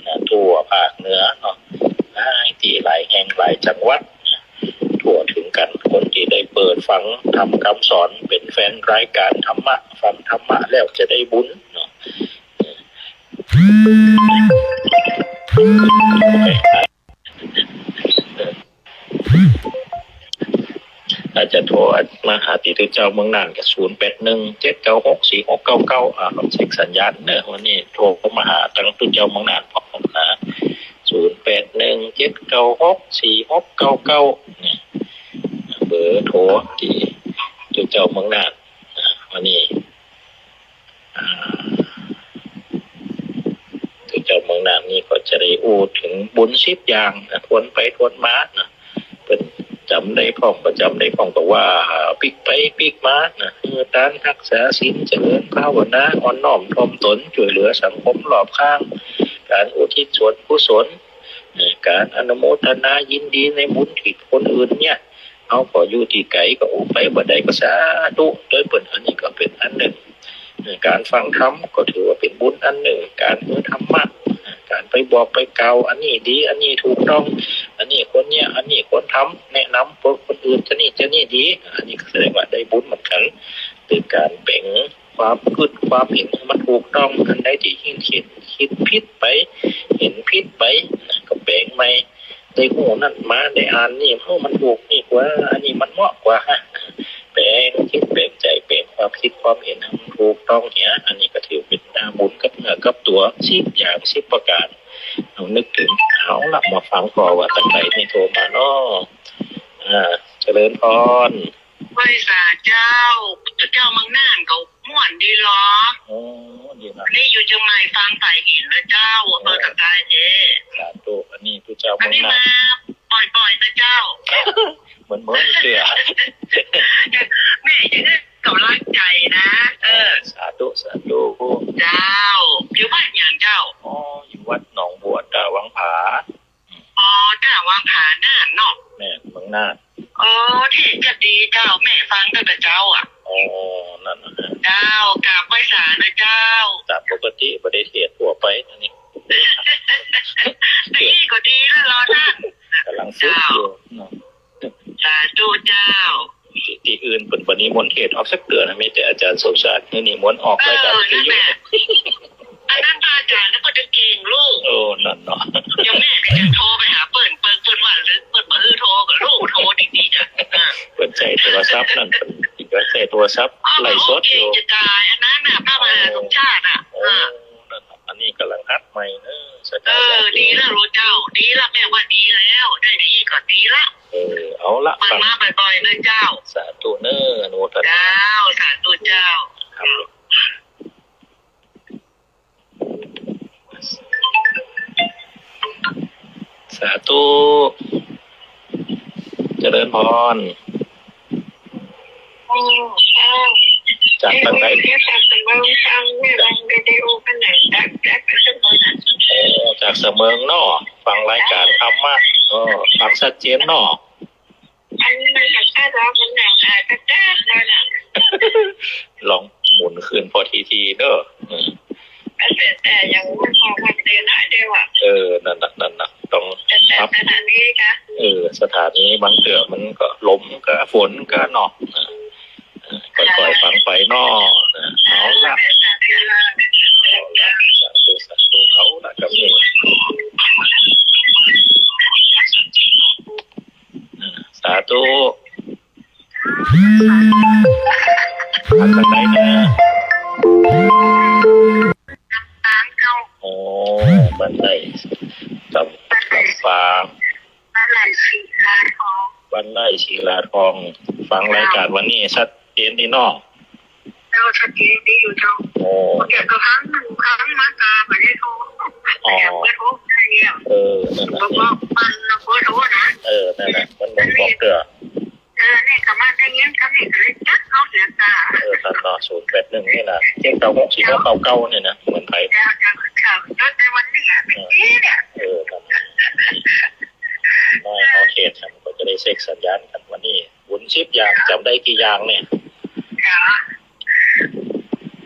นะ ทั่วภาคเหนือเนาะ หลายตี้หลายแห่งหลายจังหวัดนะ ทั่วถึงกั๋น คนตี้ได้เปิดฟังธรรมกำสอน เป๋นแฟนรายก๋านธรรมะ ฟังธรรมะแล้วจะได้บุญเนาะ ถ้าจะโทรมาหาตี้ตุ๊เจ้าเมืองน่านก็ ศูนย์แปดหนึ่ง เจ็ดเก้าหก สี่หกเก้าเก้า อ่า ลองเช็คสัญญาณเนอะ วันนี้โทรมาหาตังตุ๊เจ้าเมืองน่านพร้อมนะ ศูนย์แปดหนึ่ง เจ็ดเก้าหก สี่หกเก้าเก้า เนี่ย เบอร์โทรตี้ตุ๊เจ้าเมืองน่านนะ วันนี้ อ่า ตุ๊เจ้าเมืองน่านนี่ก็จะได้อู้เถิงบุญสิบอย่างนะ ทวนไปทวนมานะ เปิ้นจ๋ำได้พ่อง บ่จ๋ำได้พ่องก็ว่าปิ๊กไปปิ๊กมานะ เออ ตานฮักษาศีล เจริญภาวนา อ่อนน้อมถ่อมตน จ้วยเหลือสังคมรอบข้าง ก๋านอุทิศส่วนกุศล เออ ก๋านอนุโมทนายินดีในบุญตี้คนอื่นเนี่ย เฮาก็อยู่ตี้ไก๋ก็อู้ไปบ่ได้ก็สาธุตวยเปิ้น อันนี้ก็เป๋นอันนึ่ง ก๋านฟังธรรมก็ถือว่าเป๋นบุญอันนึ่ง ก๋านฟังธรรมะ ก๋านไปบอกไปกล่าว อันนี้ดี อันนี้ถูกต้อง อันนี้ควรเยียะ อันนี้ควรทำ แนะนำคนอื่น จะนี่จะนี่ดี อันนี้ก็แสดงว่าได้บุญเหมือนกั๋น เป๋นก๋านแป๋งความกึ๊ดความเห็นหื้อมันถูกต้อง อันใดตี้เห็น เห็นผิดไป เห็นผิดไป ก็แป๋งใหม่ ได้ฮู้นั่นมา ได้อ่านนี่ เฮ้อ มันถูกนี่กว่า อันนี้มันเหมาะกว่า แป๋งจิตแป๋งใจ๋ แป๋งความกึ๊ดความเห็นหื้อมันถูกต้องเหีย อันนี้ก็ถือเป๋นนาบุญกับเนื้อกับตั๋ว สิบอย่าง สิบประก๋าน ลองนึกเถิง เอาละ มาฟังก่อว่าตังใดนี่โทรมาเนาะ อ่า เจริญพร ไหว้สาเจ้า ตุ๊เจ้าเมืองน่านก็ ม่วนดีลอ โอ้ ดีนะ นี่อยู่เจียงใหม่ ฟังสายหินนะเจ้า อำเภอสันทรายเท สาธุ อันนี้ตุ๊เจ้าเมืองน่าน อันนี้มาบ่อยๆ นะเจ้า เหมือนเมืองเตี้ย แม่จะได้กำลังใจ๋นะ เออ สาธุ สาธุ เจ้า อยู่บ้านหยังเจ้า อ๋อ อยู่วัดหนองบัว ต๋าวังผา อ๋อ ต๋าวังผาน่านเนาะ แม่น เมืองน่าน อ๋อ ตี้จะดีเจ้า แม่ฟังตั้งแต่เจ๊าอะ อ๋อ นั่นน่ะ เจ้า กราบไหว้สานะเจ้า ต๋ามปกติ บ่ได้เทศน์ทั่วไปอันนี้ ตี้ก็ดีแล้วลอต้าน ก๋ำลังฝึกอยู่เนาะ สาธุเจ้า ตี้อื่นเปิ้นบ่นิมนต์เทศน์ออกสักเตื้อนะ มีแต่อาจ๋ารย์สมชาตินี่นิมนต์ออกรายก๋านวิทยุ เออ นั่นแหละ อันนั้นพระอาจ๋ารย์นะ เปิ้นจะเก่งลูก โอ้ นั่นเนาะ อย่างแม่ก็ยังโทรไปหาเปิ้น เปิ้น เปิ้นว่าเปิ้นบ่หื้อโทร ก็ลูกโทรดีๆ จ้ะ อ่า เปิ้นใจ๊โทรศัพท์นั่น เปิ้นใจ๊โทรศัพท์ อ๋อ ไลฟ์สดอยู่ เก่งจะต๋าย อันนั้นน่ะ พระมหาสมชาติน่ะ โอ้ อ่า นั่นน่ะ อันนี้ก๋ำลังหัดใหม่เนอะ สาธุ เออ สาธุ ดีแล้วลูกเจ้า ดีแล้ว แม่ว่าดีแล้ว ได้ดีก็ดีละ เออ เอาละ ฟัง ฟังมาบ่อยๆ นะเจ้า สาธุเนอะ อนุโมทนา เจ้า สาธุเจ้า ครับ สาธุ เจริญพร จากตังใด จากเสมิงเนาะ ฟังรายก๋านธรรมะ เออ ฟังชัดเจนเนาะ อันมันอยากได้ดอก มันอยากขายกระแตกเลยน่ะ ลองหมุนคืนพอทีๆ เด้อ อืม แต่ แต่ยังไม่พอวันเดียวนะ เดี๋ยวอะ เออ นั่นน่ะ นั่นน่ะ ต้อง แต่ แต่ อัพ สถานีกะ เออ สถานีบางเตื้อมันก็ลมกะฝนกะเนาะ เออ เออ ค่อยๆ ฟังไปเนาะ เออ เอาละ เอาละ สาธุ สาธุ เอาละ กำนี้ เออ สาธุ มาจากไหนนะ ลำปางเจ้า โอ้ บ้านไร่ ลำ ลำปาง บ้านไร่ศิลาทอง บ้านไร่ศิลาทอง ฟังรายการวันนี้ชัดเจนดีเนาะ เจ้า ชัดเจนดีอยู่เจ้า โอ้ เดี๋ยวก็ครั้งหนึ่งครั้งมาตาไม่ได้โทร อ๋อ เดี๋ยวเบอร์โทรไม่ได้เนี่ย เออ นั่นน่ะ บอกว่ามันเบอร์โทรนะ เออ นั่นน่ะ มันบ่บอกเตื้อ เออ นี่ก็มาได้ยินคำนี้ก็เลยจักเอาเสียตา เออ นั่นเนาะ ศูนย์แปดหนึ่ง นี่นะ เจ็ดเก้าหก สี่หกเก้าเก้า นี่นะ เหมือนไผ เจ้า เจ้า เจ้า จดในวันนี้อะ เมื่อกี้เนี่ย เออ ครับ มาเอาเทศกัน ก็จะได้เช็คสัญญาณกันวันนี้ บุญสิบอย่าง จำได้กี่อย่างเนี่ย เจ้า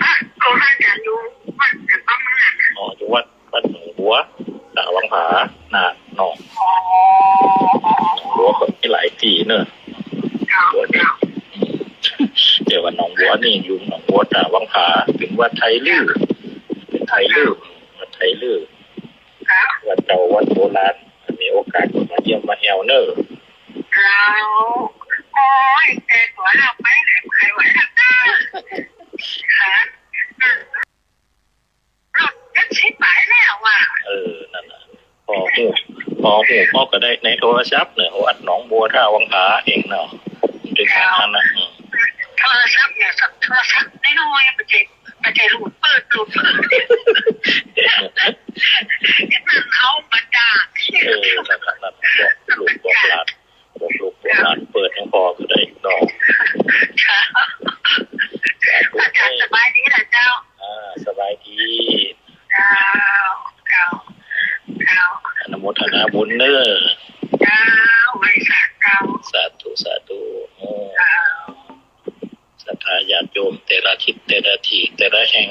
อ่ะ ก็อาจารย์อยู่วัดกันบ้างนะ อ๋อ อยู่วัด วัดหนองบัว ตาวังผา น่ะเนาะ อ๋อ หนองบัวก็มีหลายตี้เนอะ เจ้า หนองบัวนี่ เจ้า อืม แต่ว่าหนองบัวนี่ อยู่หนองบัว ตาวังผา เป๋นวัดไทยลื้อ เป๋นไทยลื้อ วัดไทยลื้อ เจ้า วัดเก่า วัดโบราณ มีโอกาสก็มาเยี่ยมมาแอ่วเนอะ เจ้า โอ้ย แต่ก่อนเราไปไหน ไปไหน ค่ะ รถเจ็ดสิบปลายแล้วว่ะ เออ นั่นน่ะ พอฮู้ พอฮู้ พอก็ได้ในโทรศัพท์เนี่ย วัดหนองบัว ตาวังผาเองเนาะ เป๋นอย่างนั้นนะ อืม โทรศัพท์เนี่ย โทรศัพท์น้อยๆ มันจะ มันจะรูดเปิด รูดเปิด นั่นเขาบรรดา เออ นั่นน่ะ นั่น บอกลูกบอกหลาน บอกลูกบอกหลานเปิดให้พ่อก็ได้เนาะ ค่ะ สาธุ อาจารย์สบายดีนะเจ้า อ่า สบายดี เจ้า เจ้า เจ้า อนุโมทนาบุญเนอะ เจ้า ไหว้สาเจ้า สาธุ สาธุ โอ้ เจ้า ศรัทธาญาติโยมแต่ละทิศแต่ละตี้แต่ละแห่ง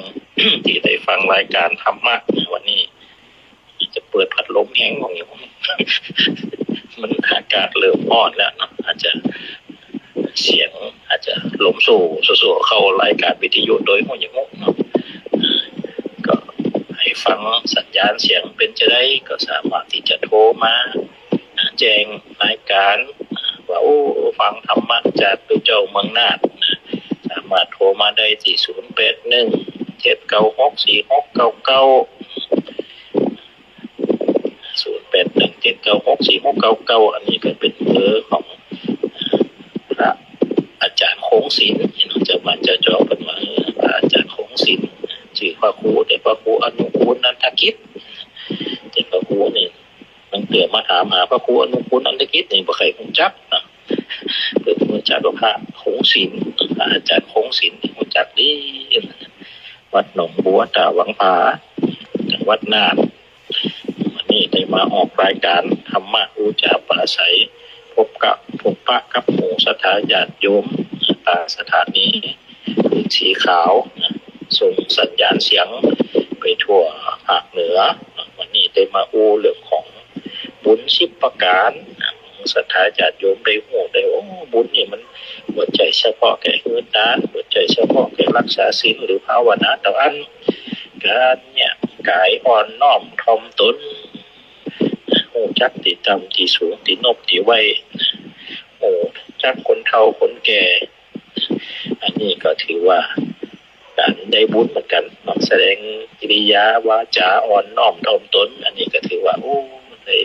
ตี้ได้ฟังรายการธรรมะในวันนี้ จะเปิดพัดลมแฮงบ่ มันอากาศเริ่มฮ้อนแล้วเนาะ อาจจะเสียงอาจจะลมโซ่ โซ่ โซ่เข้ารายการวิทยุโดยบ่ฮู้จักเนาะ ก็หื้อฟังสัญญาณเสียงเป๋นจะใดก็สามารถตี้จะโทรมา แจ้งรายการว่า โอ้ ฟังธรรมะจากตุ๊เจ้าเมืองน่านนะ สามารถโทรมาได้ตี้ ศูนย์แปดหนึ่ง เจ็ดเก้าหก สี่หกเก้าเก้า ศูนย์แปดหนึ่ง เจ็ดเก้าหก สี่หกเก้าเก้า อันนี้ก็เป๋นเบอร์ของพระอาจารย์คงศิลป์ ตี้เจ้าบ้านเจ้าจอเปิ้นว่า พระอาจารย์คงศิลป์ จื้อพระครู แต่พระครูอนุกูลนันทกิจ แต่พระครูนี่ บางเตื้อมาถามหาพระครูอนุกูลนันทกิจนี่บ่ใค่ฮู้จักนะ เปิ้นฮู้จักว่าพระคงศิลป์ พระอาจารย์คงศิลป์นี่ฮู้จักดี วัดหนองบัว ตาวังผา จังหวัดน่าน วันนี้ได้มาออกรายการธรรมะ อู้จ๋าปราศรัย พบกับ พบปะกับหมู่ศรัทธาญาติโยม ตางสถานี พื้นสีขาวนะ ส่งสัญญาณเสียงไปทั่วภาคเหนือ วันนี้ได้มาอู้เรื่องของบุญสิบประก๋านนะ ศรัทธาญาติโยมได้ฮู้ได้ โอ้ บุญนี่มันบ่ใจ้เฉพาะแก่หื้อตาน บ่ใจ้เฉพาะแก่รักษาศีลหรือภาวนาเต้าอั้น ก๋านเยียะก๋ายอ่อนน้อมถ่อมตน ฮู้จักตี้ต่ำตี้สูง ตี้นบตี้ไหว้ ฮู้จักคนเฒ่าคนแก่ อันนี้ก็ถือว่าก๋านได้บุญเหมือนกั๋นเนาะ แสดงกิริยาวาจ๋าอ่อนน้อมถ่อมตน อันนี้ก็ถือว่า โอ้ ได้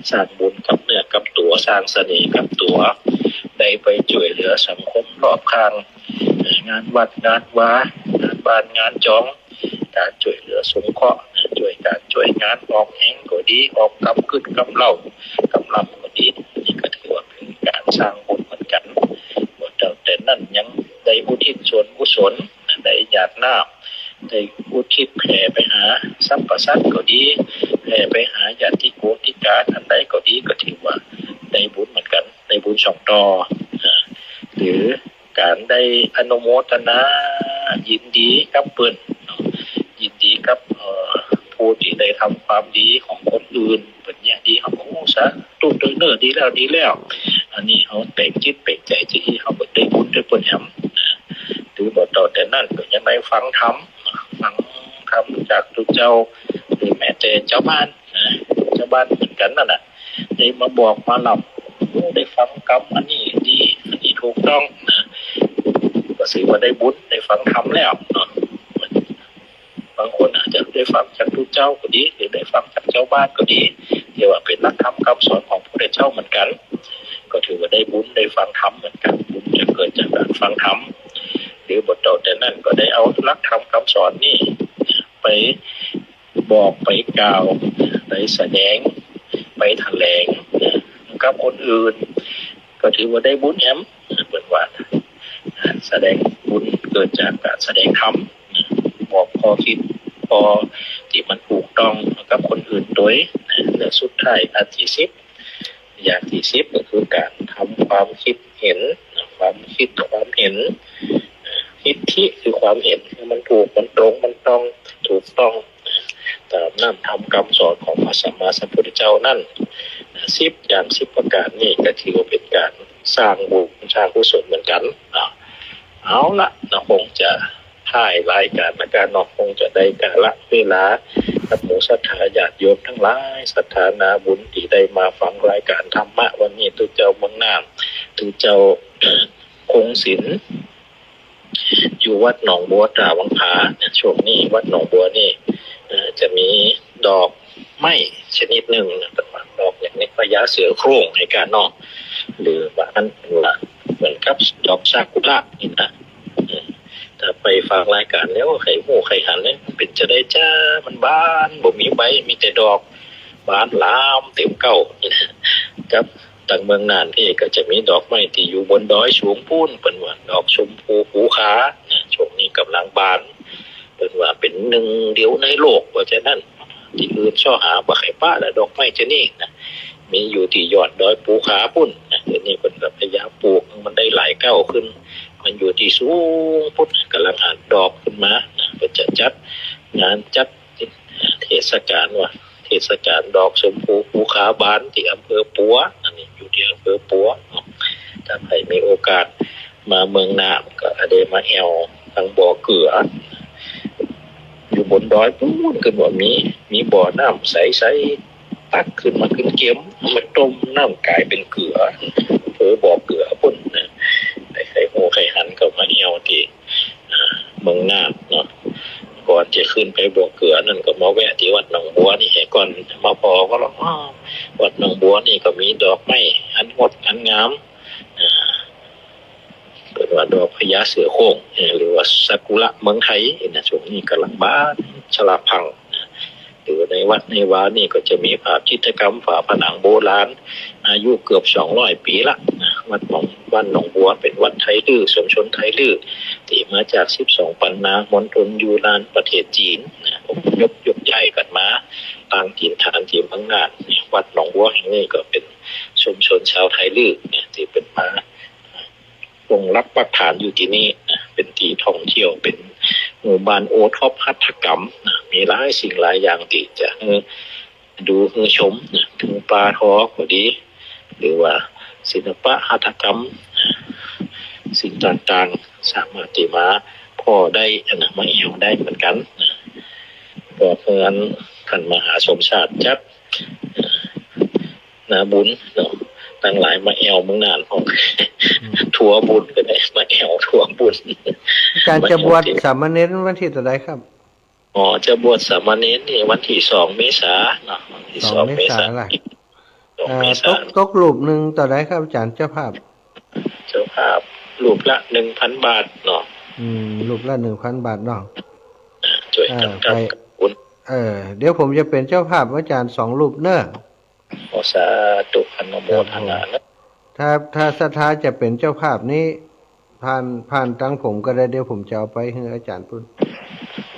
สร้างบุญกับเนื้อกับตั๋ว สร้างเสน่ห์กับตั๋ว ได้ไปจ้วยเหลือสังคมรอบข้าง งานวัดงานวา งานบ้านงานจอง ก๋านจ้วยเหลือสงเคราะห์ จ้วยก๋านจ้วยงาน ออกแฮงก็ดี ออกกำกึ๊ดกำเล่า กำลังก็ดี นี่ก็ถือว่าเป๋นก๋านสร้างบุญเหมือนกั๋น บ่เต้าแต่นั้นยังได้อุทิศส่วนกุศล ได้หยาดน้ำ ได้อุทิศแผ่ไปหาสรรพสัตว์ก็ดี แผ่ไปหาญาติโกติกาอันใดก็ดี ก็ถือว่าได้บุญเหมือนกั๋น ใน ได้บุญสองต่อ อ่า หรือก๋านได้อนุโมทนายินดีกับเปิ้น ยินดีกับ เอ่อ ผู้ตี้ได้ทำความดีของคนอื่น เปิ้นเยียะดี เฮาก็ โอ้ สาธุเต๊อะเน่อ ดีแล้ว ดีแล้ว อันนี้เฮาเป่งจิตเป่งใจ๋จะอี้ เฮาก็ได้บุญตวยเปิ้นแหม นะ หรือบ่เต้าแต่นั้นก็ยังได้ฟังธรรม ฟังธรรมจากตุ๊เจ้า หรือแม้แต่จาวบ้านนะ จาวบ้านเหมือนกั๋นนั่นแหละ ได้มาบอกมาเล่า โอ้ ได้ฟังกำอันนี้ดี อันนี้ถูกต้องนะ ก็ถือว่าได้บุญ ได้ฟังธรรมแล้วเนาะ บางคนอาจจะได้ฟังจากตุ๊เจ้าก็ดี หรือได้ฟังจากจาวบ้านก็ดี ตี้ว่าเป๋นหลักธรรมกำสอนของพระพุทธเจ้าเหมือนกั๋น ก็ถือว่าได้บุญ ได้ฟังธรรมเหมือนกั๋น บุญจะเกิดจากก๋านฟังธรรม หรือบ่เต้าแต่นั้นก็ได้เอาหลักธรรมกำสอนนี้ไปบอก ไปกล่าว ไปแสดง ไปแถลงกับคนอื่น ก็ถือว่าได้บุญแหม เปิ้นว่า แสดง บุญเกิดจากก๋านแสดงธรรม บอกข้อคิด ข้อตี้มันถูกต้องกับคนอื่นตวย และสุดท้ายอันตี้สิบ อย่างตี้สิบก็คือก๋านทำความคิดเห็น ความคิดความเห็น ทิฏฐิคือความเห็น คือมันถูก มันตรง มันต้อง ถูกต้อง ต๋ามหลักธรรมกำสอนของพระสัมมาสัมพุทธเจ้านั้น สิบอย่าง สิบประก๋านนี้ก็ถือว่าเป๋นก๋านสร้างบุญ สร้างกุศลเหมือนกั๋นเนาะ เอาละเนาะ คงจะถ่ายรายก๋านละกั๋นเนาะ คงจะได้กาละเวลากับหมู่ศรัทธาญาติโยมตังหลาย ศรัทธานาบุญตี้ได้มาฟังรายก๋านธรรมะวันนี้ ตุ๊เจ้าเมืองน่าน ตุ๊เจ้าคงศิลป์ อยู่วัดหนองบัวตราวังผาเนี่ย ช่วงนี้วัดหนองบัวนี่ เอ่อ จะมีดอกไม้ชนิดนึ่งนะ เปิ้นว่าดอกอย่างนี้ พญาเสือโคร่งในก๋านเนาะ หรือว่าอันเปิ้นว่าเหมือนกับดอกซากุระนี่นะ เออ ถ้าไปฟังรายก๋านแล้ว ใค่ฮู้ใค่หันเนี่ย มันเป๋นจาใดจ้า มันบาน บ่มีใบ มีแต่ดอก บานลามเต็มเก๊า กับ ตังเมืองน่านนี่ก็จะมีดอกไม้ตี้อยู่บนดอยสูงปู๊น เปิ้นว่าดอกชมพูภูคานะ ช่วงนี้ก่ำลังบาน เปิ้นว่าเป๋นนึ่งเดียวในโลก ว่าจานั้น ตี้อื่นเซาะหาบ่ใค่ปะละ ดอกไม้จานี้นะ มีอยู่ตี้ยอดดอยภูคาปู๊นนะ เดี๋ยวนี้เปิ้นก็พยายามปลูกมันได้หลายเก๊าขึ้น มันอยู่ตี้สูงปู๊น ก่ำลังหันดอกขึ้นมานะ เปิ้นจะจัดงานจัด เทศกาลว่า เทศกาลดอกชมพูภูคาบานตี้อำเภอปัว อันนี้อยู่ตี้อำเภอปัวเนาะ ถ้าใผมีโอกาสมาเมืองน่านก็อาจจะมาแอ่วตังบ่อเกือ อยู่บนดอยปู๊น ขึ้นว่ามี มีบ่อน้ำใสๆ ตักขึ้นมาเกลี้ยงๆ เอามาต้มน้ำก๋ายเป๋นเกือ อำเภอบ่อเกือปู๊นนะ ใผฮู้ใผหันก็มาแอ่วตี้ อ่า เมืองน่านเนาะ ก่อนจะขึ้นไปบ่อเกือนั่นก็มาแวะตี้วัดหนองบัวนี่แหมก่อน มาผ่อก็ละ อ้อ วัดหนองบัวนี่ก็มีดอกไม้อันงดอันงาม อ่า เปิ้นว่าดอกพญาเสือโคร่ง เอ่อ หรือว่าซากุระเมืองไทยนะ ช่วงนี้ก่ำลังบานชะละพังนะ หรือในวัดในวานี่ก็จะมีภาพจิตรกรรมฝาผนังโบราณ อายุเกือบสองร้อยปี๋ละนะ วัดหนอง บ้านหนองบัวเป๋นวัดไทลื้อ ชุมชนไทลื้อ ตี้มาจากสิบสองปันนามณฑลยูนนานประเทศจีนนะ อพยพยกย้ายกั๋นมาตั้งถิ่นฐานตี้เมืองน่าน วัดหนองบัวแห่งนี้ก็เป๋นชุมชนชาวไทลื้อนะ ตี้เปิ้นมา ลงหลักปักฐานอยู่ตี้นี่นะ เป๋นตี้ท่องเที่ยว เป๋นหมู่บ้านโอท็อปหัตถกรรมนะ มีหลายสิ่งหลายอย่างตี้จะหื้อดูหื้อชมนะ ถึงปลาทอก็ดี หรือว่าศิลปะหัตถกรรมนะ สิ่งต่างๆ สามารถตี้มาผ่อได้นะ มาแอ่วได้เหมือนกั๋นนะ ก็เพื่อนท่านมหาสมชาติจัด นาบุญเนาะ ตังหลายมาแอ่วเมืองน่านพ่อง อืม ทัวร์บุญก็ได้ มาแอ่วทัวร์บุญ อาจารย์จะบวชสามเณรวันตี้เต้าใดครับ อ๋อ จะบวชสามเณรนี่วันตี้สองเมษาเนาะ วันตี้สองเมษา สองเมษาล่ะ สองเมษา อ่า ตก ตกรูปนึ่งเต้าใดครับอาจารย์ เจ้าภาพ เจ้าภาพรูปละหนึ่งพันบาทเนาะ อืม รูปละหนึ่งพันบาทเนาะ อ่า จ้วยกั๋น อ่า ครับ ไป บุญ เออ เดี๋ยวผมจะเป๋นเจ้าภาพอาจารย์สองรูปเน่อ ขอสาธุอนุโมทนานะ ครับผม ถ้า ถ้าศรัทธาจะเป๋นเจ้าภาพนี้ ผ่าน ผ่านตังผมก็ได้ เดี๋ยวผมจะเอาไปหื้ออาจารย์ปู๊น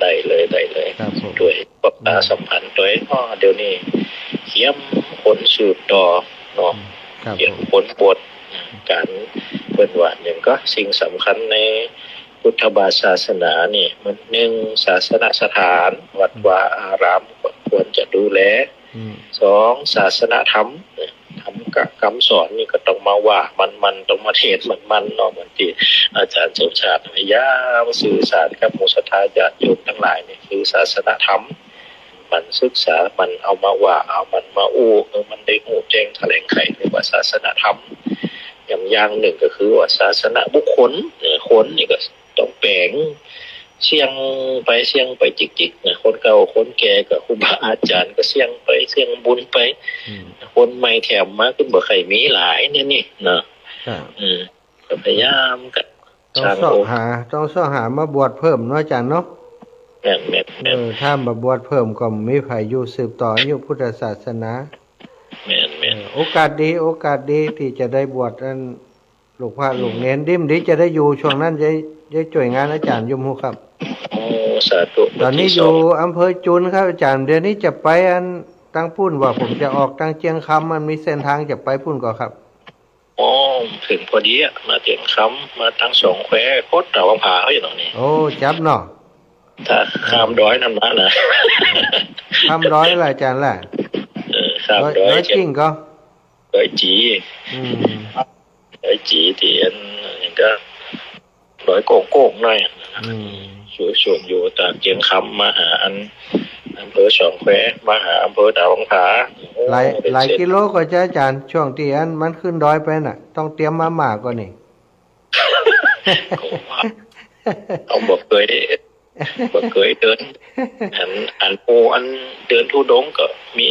ได้เลย ได้เลย ครับผม จ้วยประชาสัมพันธ์จ้วย อ้อ เดี๋ยวนี้เตรียมคนสืบต่อเนาะ ครับผม เตรียมคนบวช ก๋านเปิ้นว่าหนึ่งก็สิ่งสำคัญในพุทธศาสนานี่ มันหนึ่ง ศาสนสถาน วัดวาอารามก็ควรจะดูแล อืม สอง ศาสนธรรม ธรรมกะกำสอนนี่ก็ต้องมาว่ามันๆ ต้องมาเทศน์มันๆ เนาะ เหมือนตี้อาจ๋ารย์สมชาติพยายามสื่อสารกับหมู่ศรัทธาญาติโยมตังหลายนี่ คือศาสนธรรม มันศึกษา มันเอามาว่า เอามันมาอู้ เออ มันได้ฮู้แจ้งแถลงไข เรียกว่าศาสนธรรม อย่าง อย่างหนึ่งก็คือว่าศาสนบุคคล เออ คนนี่ก็ต้องแป๋ง เสี่ยงไปเสี่ยงไปจิกๆ นะ คนเก่าคนแก่ก็ครูบาอาจ๋ารย์ก็เสี่ยงไปเสี่ยงบุญไป อืม คนใหม่แถมมาก็บ่ใค่มีหลายเนี่ยนี่เนาะ ครับ อืม ก็พยายามกั๋น ต้อง สร้าง เซาะ องค์ หา ต้องเซาะหามาบวชเพิ่มเนาะอาจ๋ารย์เนาะ แม่นๆๆ เออ ถ้าบ่บวชเพิ่มก็บ่มีใผอยู่สืบต่ออายุพุทธศาสนา แม่นๆ เออ โอกาสดี โอกาสดีตี้จะได้บวชอัน ลูกพระ อืม ลูกเณร ดีบ่ดีจะได้อยู่ช่วงนั้น จะ จะจ้วยงานอาจ๋ารย์อยู่บ่ฮู้ครับ โอ้ สาธุ ต๋อนนี้อยู่อำเภอจุนครับอาจ๋ารย์ เดี๋ยวนี้จะไปอันตังปุ้นว่าผมจะออกตังเจียงคำ มันมีเส้นตางจะไปปุ้นก่อครับ อ๋อ เถิงพอดีอะ มาเจียงคำ มาตังสองแคว โคตรตะวังผาเขาอยู่ตรงนี้ โอ้ จั๊บเนาะ ถ้าข้ามดอยนั้นมานะ ข้ามดอยละอาจ๋ารย์ละ เออ ข้ามดอย ดอย ดอยจิ่งก่อ ดอยจี อืม ดอยจีตี้อันนี้ก็ ดอยโก้งๆ หน้อยอะ อืม อยู่ ส่วนอยู่จากเจียงคำมาหาอันอำเภอสองแคว มาหาอำเภอตะวังผา โอ้ หลาย หลายกิโลก่อจ๊ะอาจ๋ารย์ ช่วงตี้อันมันขึ้นดอยไปน่ะ ต้องเตรียมมาม่าก่อนี่ ก็ว่า เอาบ่เกย บ่เกยเดิน อัน อันหมู่อันเดินธุดงค์ก็มี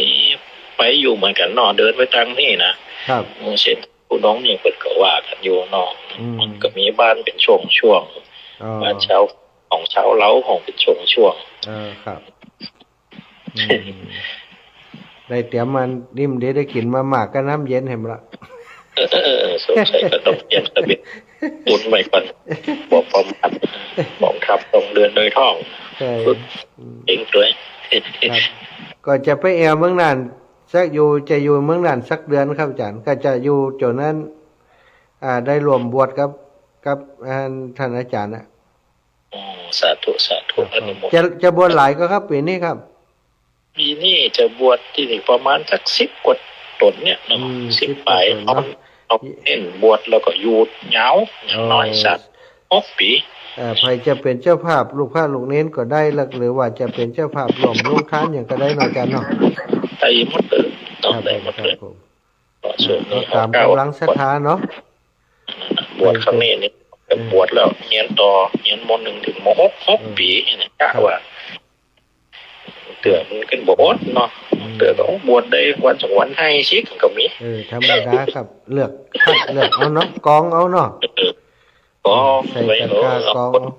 ไปอยู่เหมือนกั๋นเนาะ เดินไปตังนี่นะ ครับ เส้นธุดงค์นี่เปิ้นก็ว่ากั๋นอยู่เนาะ อืม มันก็มีบ้านเป๋นช่วงๆ อ๋อ บ้านชาว ของชาวเลาของเป๋นช่วงๆ เออ ครับ อืม ได้เตรียมมา ดีบ่ดีได้กิ๋นมาม่ากับน้ำเย็นแหมละ เออ สงสัยก็ต้องเตรียมตะเบียงตุนไว้ก่อน บ่ประมาท กองทัพต้องเดินโดยท้อง ใช่ ฝึก อืม เองด้วย ครับ ก็จะไปแอ่วเมืองน่านสัก อยู่ จะอยู่เมืองน่านสักเดือนครับอาจ๋ารย์ ก็จะอยู่จ๋นนั้น อ่า ได้ร่วมบวชกับ กับ อ่า ต้านอาจ๋ารย์นะ อ๋อ สาธุ สาธุ ครับ อนุโมทนา จะ จะบวชหลายก่อครับ ปี๋นี้ครับ ปี๋นี้จะบวชตี้นี่ประมาณสักสิบกว่าต๋นเนี่ยเนาะ อืม สิบ สิบปาย กว่าต๋นเนาะ เอา เอาเน้นบวชแล้วก็อยู่ยาว อย่างน้อย อ๋อ สักหกปี๋ เอ่อ ใผจะเป๋นเจ้าภาพ ลูกพระลูกเณรก็ได้ หรือว่าจะเป๋นเจ้าภาพร่วมโฮงตานหยังก็ได้เนาะอาจ๋ารย์เนาะ ได้หมดเลย ครับ ได้หมดเลย ครับผม ก็ส่วนนี้ ก็ต๋ามก๋ำลังศรัทธาเนาะ บวชครั้งนี้นี่ เออ บวชแล้วเฮียนต่อ เฮียน ม.หนึ่ง เถิง ม.หก หก อืม ปี๋นี่นะ กะ ครับ ว่า เตื้อมันก็บ่อดเนาะ อืม เตื้อก็บวชได้วันสองวันไห้ซิกก็มี เออ ธรรมดาครับ เลือก คัดเลือกเอาเนาะ กองเอาเนาะ เออ กอง ใส่ ไว้ ตะกร้า เออ กองเอา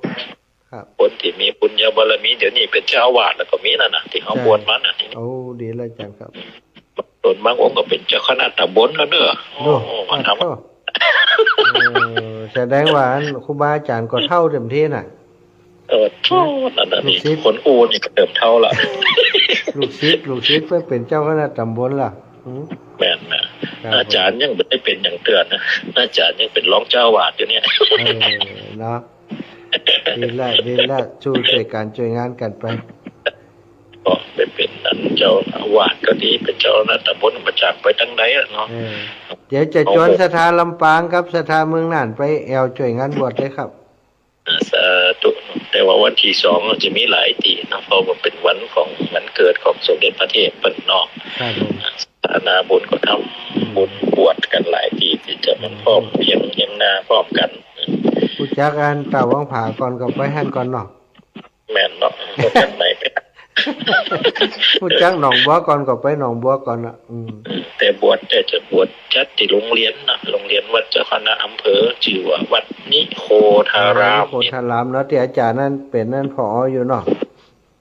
ครับ คนตี้มีบุญญาบารมี เดี๋ยวนี้เป๋นเจ้าอาวาสแล้วก็มีนั่นน่ะ ตี้เขา ใช่ บวชมาน่ะ โอ้ ดีแล้วอาจ๋ารย์ครับ ส่วนบางองค์ก็เป๋นเจ้าคณะต๋ำบลแล้วเนาะ โอ้ โอ้ มาทำ โอ้ เออ แสดงว่าอันครูบาอาจ๋ารย์ก็เฒ่าเต็มตี้น่ะ เออ โธ่ นั่นน่ะ ลูกศิษย์ นี่ คนอู้นี่ก็เติบเฒ่าละ ลูกศิษย์ ลูกศิษย์ไปเป๋นเจ้าคณะต๋ำบลละ อืม แม่นนะ ครับ อาจ๋ารย์ยังบ่ได้เป๋นหยังเตื้อนะ อาจ๋ารย์ยังเป๋นรองเจ้าอาวาสอยู่เนี่ย เออ เนาะ ดีละ ดีละ สู้จ้วยกั๋นจ้วยงานกั๋นไป ก็ไปเป๋นอันเจ้าอาวาสก็ดี เป๋นเจ้าคณะต๋ำบล บ่จักไปตังใดอะเนาะ เออ เดี๋ยวจะจวนศรัทธาลำปางกับศรัทธาเมืองน่านไปแอ่วจ้วยงานบวชเลยครับ อ่า สาธุ แต่ว่าวันตี้สองจะมีหลายตี้เนาะ เพราะว่าเป๋นวันของ วันเกิดของสมเด็จพระเทพเปิ้นเนาะ ครับผม อ่า สถานะบุญก็ทำบุญบวชกั๋นหลายตี้ ตี้จะมาพร้อมเฮียง เฮียงหน้าพร้อมกั๋น ฮู้จักอันตะวังผาก่อนก็ไปหั้นก่อนเนาะ แม่นเนาะ ฮู้จักไหนก็ ฮู้จักหนองบัวก่อนก็ไปหนองบัวก่อนน่ะ อืม แต่บวช แต่จะบวชจัดตี้โฮงเฮียนเนาะ โฮงเฮียนวัดเจ้าคณะอำเภอ จื้อว่าวัดนิโคธาราม นิโคธารามเนาะ ตี้อาจ๋ารย์นั้นเป๋นนั่น ผอ อยู่เนาะ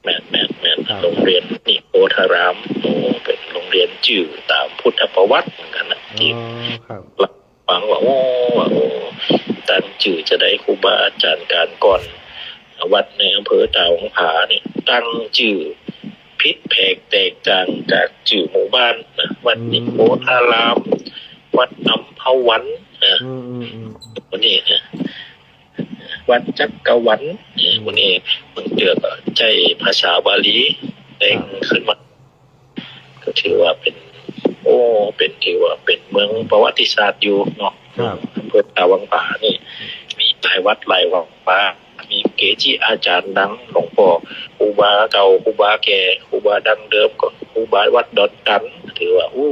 แม่น แม่น แม่น ครับ โฮงเฮียนนิโคธาราม โอ้ เป๋นโฮงเฮียนจื้อต๋ามพุทธประวัติเหมือนกั๋นนะ อ๋อ ตี้ ครับ ฟังว่า โอ้ ว่า โอ้ ตั้งจื้อจาใด ครูบาอาจ๋ารย์ก๋านก่อน วัดในอำเภอตาหวังผานี่ ตั้งจื้อผิดแผกแตกต่างจากจื้อหมู่บ้านนะ วัดนิโคธาราม วัดอัมพวัน เอ อืม อืม อืม วันนี้นะ วัดจักรวรรดิ อืม วันนี้บางเตื้อก็ใจ๊ภาษาบาลีแต่ง ครับ ขึ้นมา ก็ถือว่าเป๋น โอ้ เป๋น ถือว่าเป๋นเมืองประวัติศาสตร์อยู่เนาะ ครับ อำเภอตาวังผานี่ มีหลายวัดหลายวา มีเกจิอาจ๋ารย์ดัง หลวงป้อครูบาเก่า ครูบาแก่ ครูบาดั้งเดิมก็ครูบาวัดดอนตัน ถือว่า อู้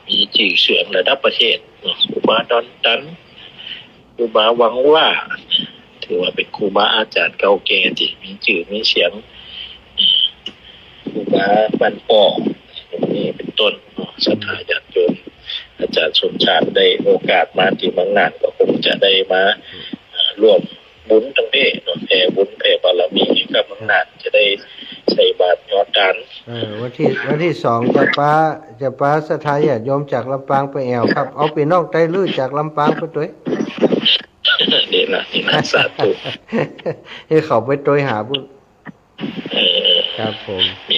มีจื้อเสียงระดับประเทศเนาะ ครูบาดอนตัน ครูบาวังว่า ถือว่าเป๋นครูบาอาจ๋ารย์เก่าแก่ตี้มีจื้อมีเสียง ครูบาบ้านป้อ นี่เป๋นต้นเนาะ ศรัทธาญาติโยม อาจ๋ารย์สมชาติได้โอกาสมาตี้เมืองน่าน ก็คงจะได้มา เอ่อ ร่วมบุญตังเต๊อะเนาะ แผ่บุญแผ่บารมีให้กับเมืองน่าน จะได้ใส่บาตรยอดตาน เออ วันตี้ วันตี้สองจะปา จะปาศรัทธาญาติโยมจากลำปางไปแอ่วครับ เอาปี้น้องไตลื้อจากลำปางไปตวย ดีละ ดีละ สาธุ หื้อเขาไปตวยหาบุญ เออ ครับผม มี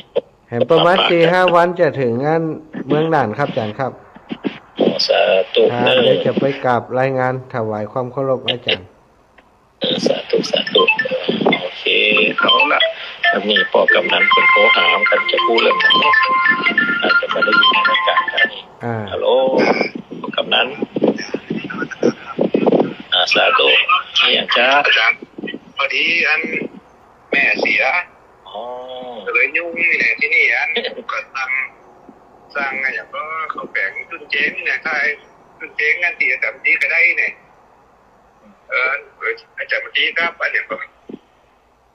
เห็นประมาณสี่ห้าวันจะเถิงอันเมืองน่านครับอาจ๋ารย์ครับ อ๋อ สาธุ ครับ เออ เดี๋ยวจะไปกราบรายงานถวายความเคารพอาจ๋ารย์ เออ สาธุ สาธุ โอเค เอาละ อันนี้ป้อกำนันเปิ้นโทรหากั๋น จะกู้เรื่องหยังเนาะ อาจจะบ่ได้ยินในรายก๋านอันนี้ อ่า ฮัลโหล ป้อกำนัน อ่า สาธุ มีหยังจ๊ะ อาจ๋ารย์ พอดีอัน แม่เสีย อ๋อ ก็เลยยุ่งนี่แหละตี้นี่ อัน ก็สั่ง สั่งอะหยังก็เข้าแป๋งจุนเจ๊งนี่นะ ถ้าไอ้จุนเจ๊งอันตี้ อาจ๋ารย์ตี้ก็ได้เนี่ย เออ อาจ๋ารย์ตี้ครับ อันเนี้ยก็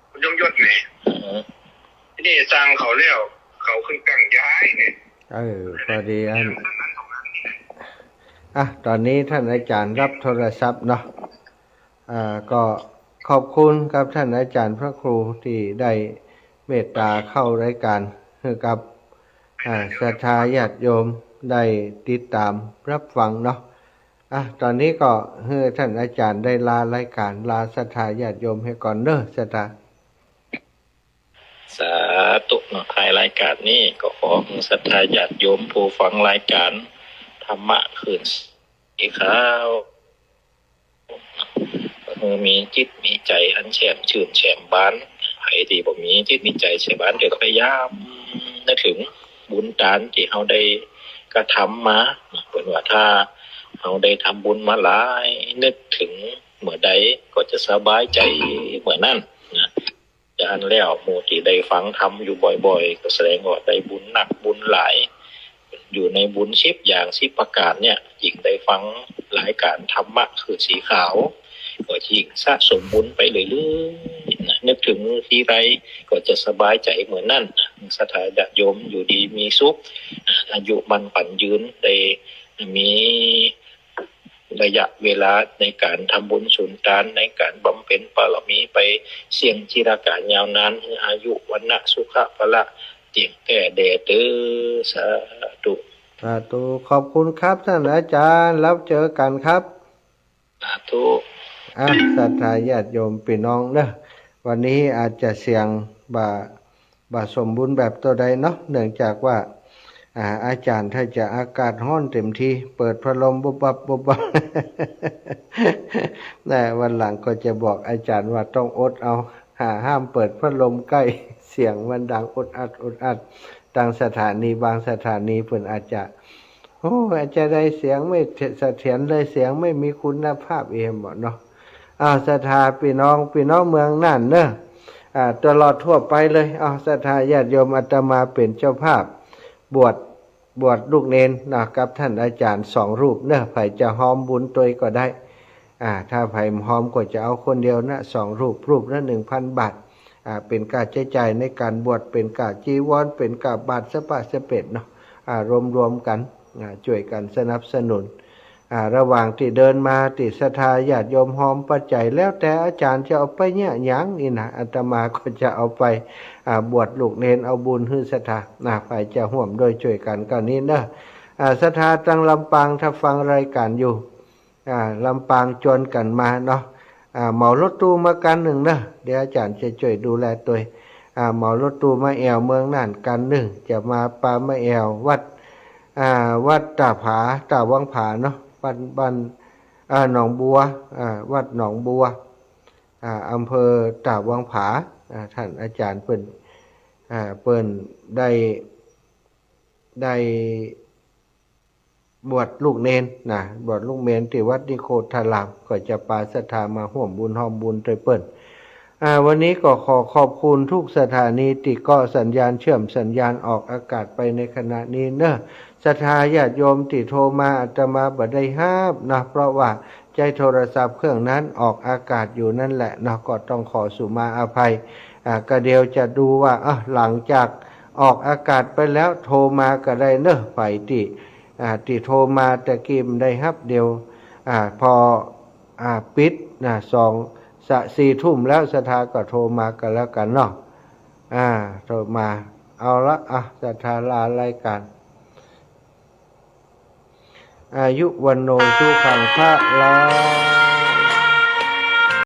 คุณยงยศเนี่ย อือฮึ ตี้นี่สั่งเขาแล้ว เขาขึ้นกังย้ายเนี่ย เออ พอดีอัน อ่ะ ต๋อนนี้ต้านอาจ๋ารย์ฮับโทรศัพท์เนาะ อ่า ก็ขอบคุณกับต้านอาจ๋ารย์พระครูตี้ได้เมตต๋าเข้ารายก๋านหื้อกับ อ่า ศรัทธาญาติโยมได้ติดต๋ามฮับฟังเนาะ อ่ะ ต๋อนนี้ก็หื้อต้านอาจ๋ารย์ได้ลารายก๋าน ลาศรัทธาญาติโยมเหียก่อนเน้อ ศรัทธา สาธุเนาะ ท้ายรายก๋านนี้ก็ขอหื้อศรัทธาญาติโยมผู้ฟังรายก๋านธรรมะคลื่นสีขาว หื้อมีจิตมีใจ๋อันแจ่มจื้นแจ่มบาน ใผตี้บ่มีจิตมีใจ๋แจ่มบาน เดี๋ยวก็พยายามนึกเถิงบุญตานตี้เฮาได้กระทำมา เปิ้นว่าถ้าเฮาได้ทำบุญมาหลาย นึกเถิงเมื่อใดก็จะสบายใจ๋เมื่อนั้นนะ จะอั้นแล้ว หมู่ตี้ได้ฟังธรรมอยู่บ่อยๆ ก็แสดงว่าได้บุญนักบุญหลาย อยู่ในบุญสิบอย่างสิบประก๋านเนี่ย ยิ่งได้ฟังรายก๋านธรรมะคลื่นสีขาว ก็ยิ่งสะสมบุญไปเรื่อยๆ นะ นึกเถิงทีไรก็จะสบายใจ๋เมื่อนั้นนะ ศรัทธาญาติโยมอยู่ดีมีสุข อายุมั่นขวัญยืน ได้มี ระยะเวลาในก๋านทำบุญสุนตาน ในก๋านบำเพ็ญบารมีไปเสี้ยงจิรกาลยาวนาน หื้ออายุ วรรณะ สุขะ พละ เตี้ยงแก้แด่เต๊อะ สาธุ สาธุ ขอบคุณครับต้านอาจ๋ารย์ แล้วเจอกันครับ สาธุ อ่ะ ศรัทธาญาติโยมปี้น้องเน้อ วันนี้อาจจะเสียงบ่ บ่สมบูรณ์แบบเต้าใดเนาะ เนื่องจากว่า อ่า อาจ๋ารย์ถ้าจะอากาศฮ้อนเต็มตี้ เปิดพัดลมบุบบับบุบบับ นะ วันหลังก็จะบอกอาจ๋ารย์ว่าต้องอดเอา หาห้ามเปิดพัดลมใก้ เสียงมันดังอุดอัดอุดอัด ตางสถานี บางสถานีเปิ้นอาจจะ โอ้ อาจจะได้เสียงไม่เสถียรเลย เสียงไม่มีคุณภาพ เอียงบ่เนาะ อ้าว ศรัทธาปี้น้อง ปี้น้องเมืองน่านเน้อ อ่า ตลอดทั่วไปเลย อ้าว ศรัทธาญาติโยม อาตมาเป๋นเจ้าภาพ บวช บวชลูกเณรนะ กับต้านอาจ๋ารย์สองรูปเน้อ ใผจะฮอมบุญตวยก็ได้ อ่า ถ้าใผฮอมก็จะเอาคนเดียวนะ สองรูป รูปละหนึ่งพันบาท อ่า เป๋นก้าใจ๊จ่ายในก๋านบวช เป๋นก้าจีวร เป๋นก้าบาตรสะปาสะเป๋ดเนาะ อ่า รวมๆ กั๋น อ่า จ้วยกั๋นสนับสนุน อ่า ระหว่างตี้เดินมา ตี้ศรัทธาญาติโยมฮอมปัจจัย แล้วแต่อาจ๋ารย์จะเอาไปเยียะหยังนี่นะ อาตมาก็จะเอาไป อ่า บวชลูกเณร เอาบุญหื้อศรัทธา นะ ใผจะฮ่วมด้วยจ้วยกั๋นก็นี้เน้อ อ่า ศรัทธาตางลำปางถ้าฟังรายก๋านอยู่ อ่า ลำปางจวนกั๋นมาเนาะ อ่า เหมารถตู้มาคันนึ่งเน้อ เดี๋ยวอาจ๋ารย์จะจ้วยดูแลตวย อ่า เหมารถตู้มาแอ่วเมืองน่านคันนึ่ง จะมาปามาแอ่ววัด อ่า วัดต้าผา ต้าวังผาเนาะ บ้าน บ้าน อ่า หนองบัว อ่า วัดหนองบัว อ่า อำเภอตาดวังผา อ่า ต้านอาจ๋ารย์เปิ้น อ่า เปิ้นได้ ได้บวชลูกเณรนะ บวชลูกเณรตี้วัดนิโคธาราม ก็จะปาศรัทธามาฮ่วมบุญฮ่อมบุญตวยเปิ้น อ่า วันนี้ก็ขอขอบคุณทุกสถานีตี้เกาะสัญญาณ เชื่อมสัญญาณออกอากาศไปในขณะนี้เนาะ ศรัทธาญาติโยมตี้โทรมาอาตมาบ่ได้ฮับนะ เพราะว่าใจ๊โทรศัพท์เครื่องนั้นออกอากาศอยู่นั่นแหละเนาะ ก็ต้องขอสุมาอภัย อ่า ก็เดี๋ยวจะดูว่า อ่ะ หลังจากออกอากาศไปแล้วโทรมาก็ได้เนาะ ใผตี้ อ่า ตี้โทรมาตะกี้บ่ได้ฮับ เดี๋ยว อ่า พอ อ่า ปิดนะ สอง สะ สี่ทุ่มแล้วศรัทธาก็โทรมาก็แล้วกั๋นเนาะ อ่า โทรมา เอาละ อ่ะ ศรัทธาลารายการ อายุวัณโณสุขังพลัง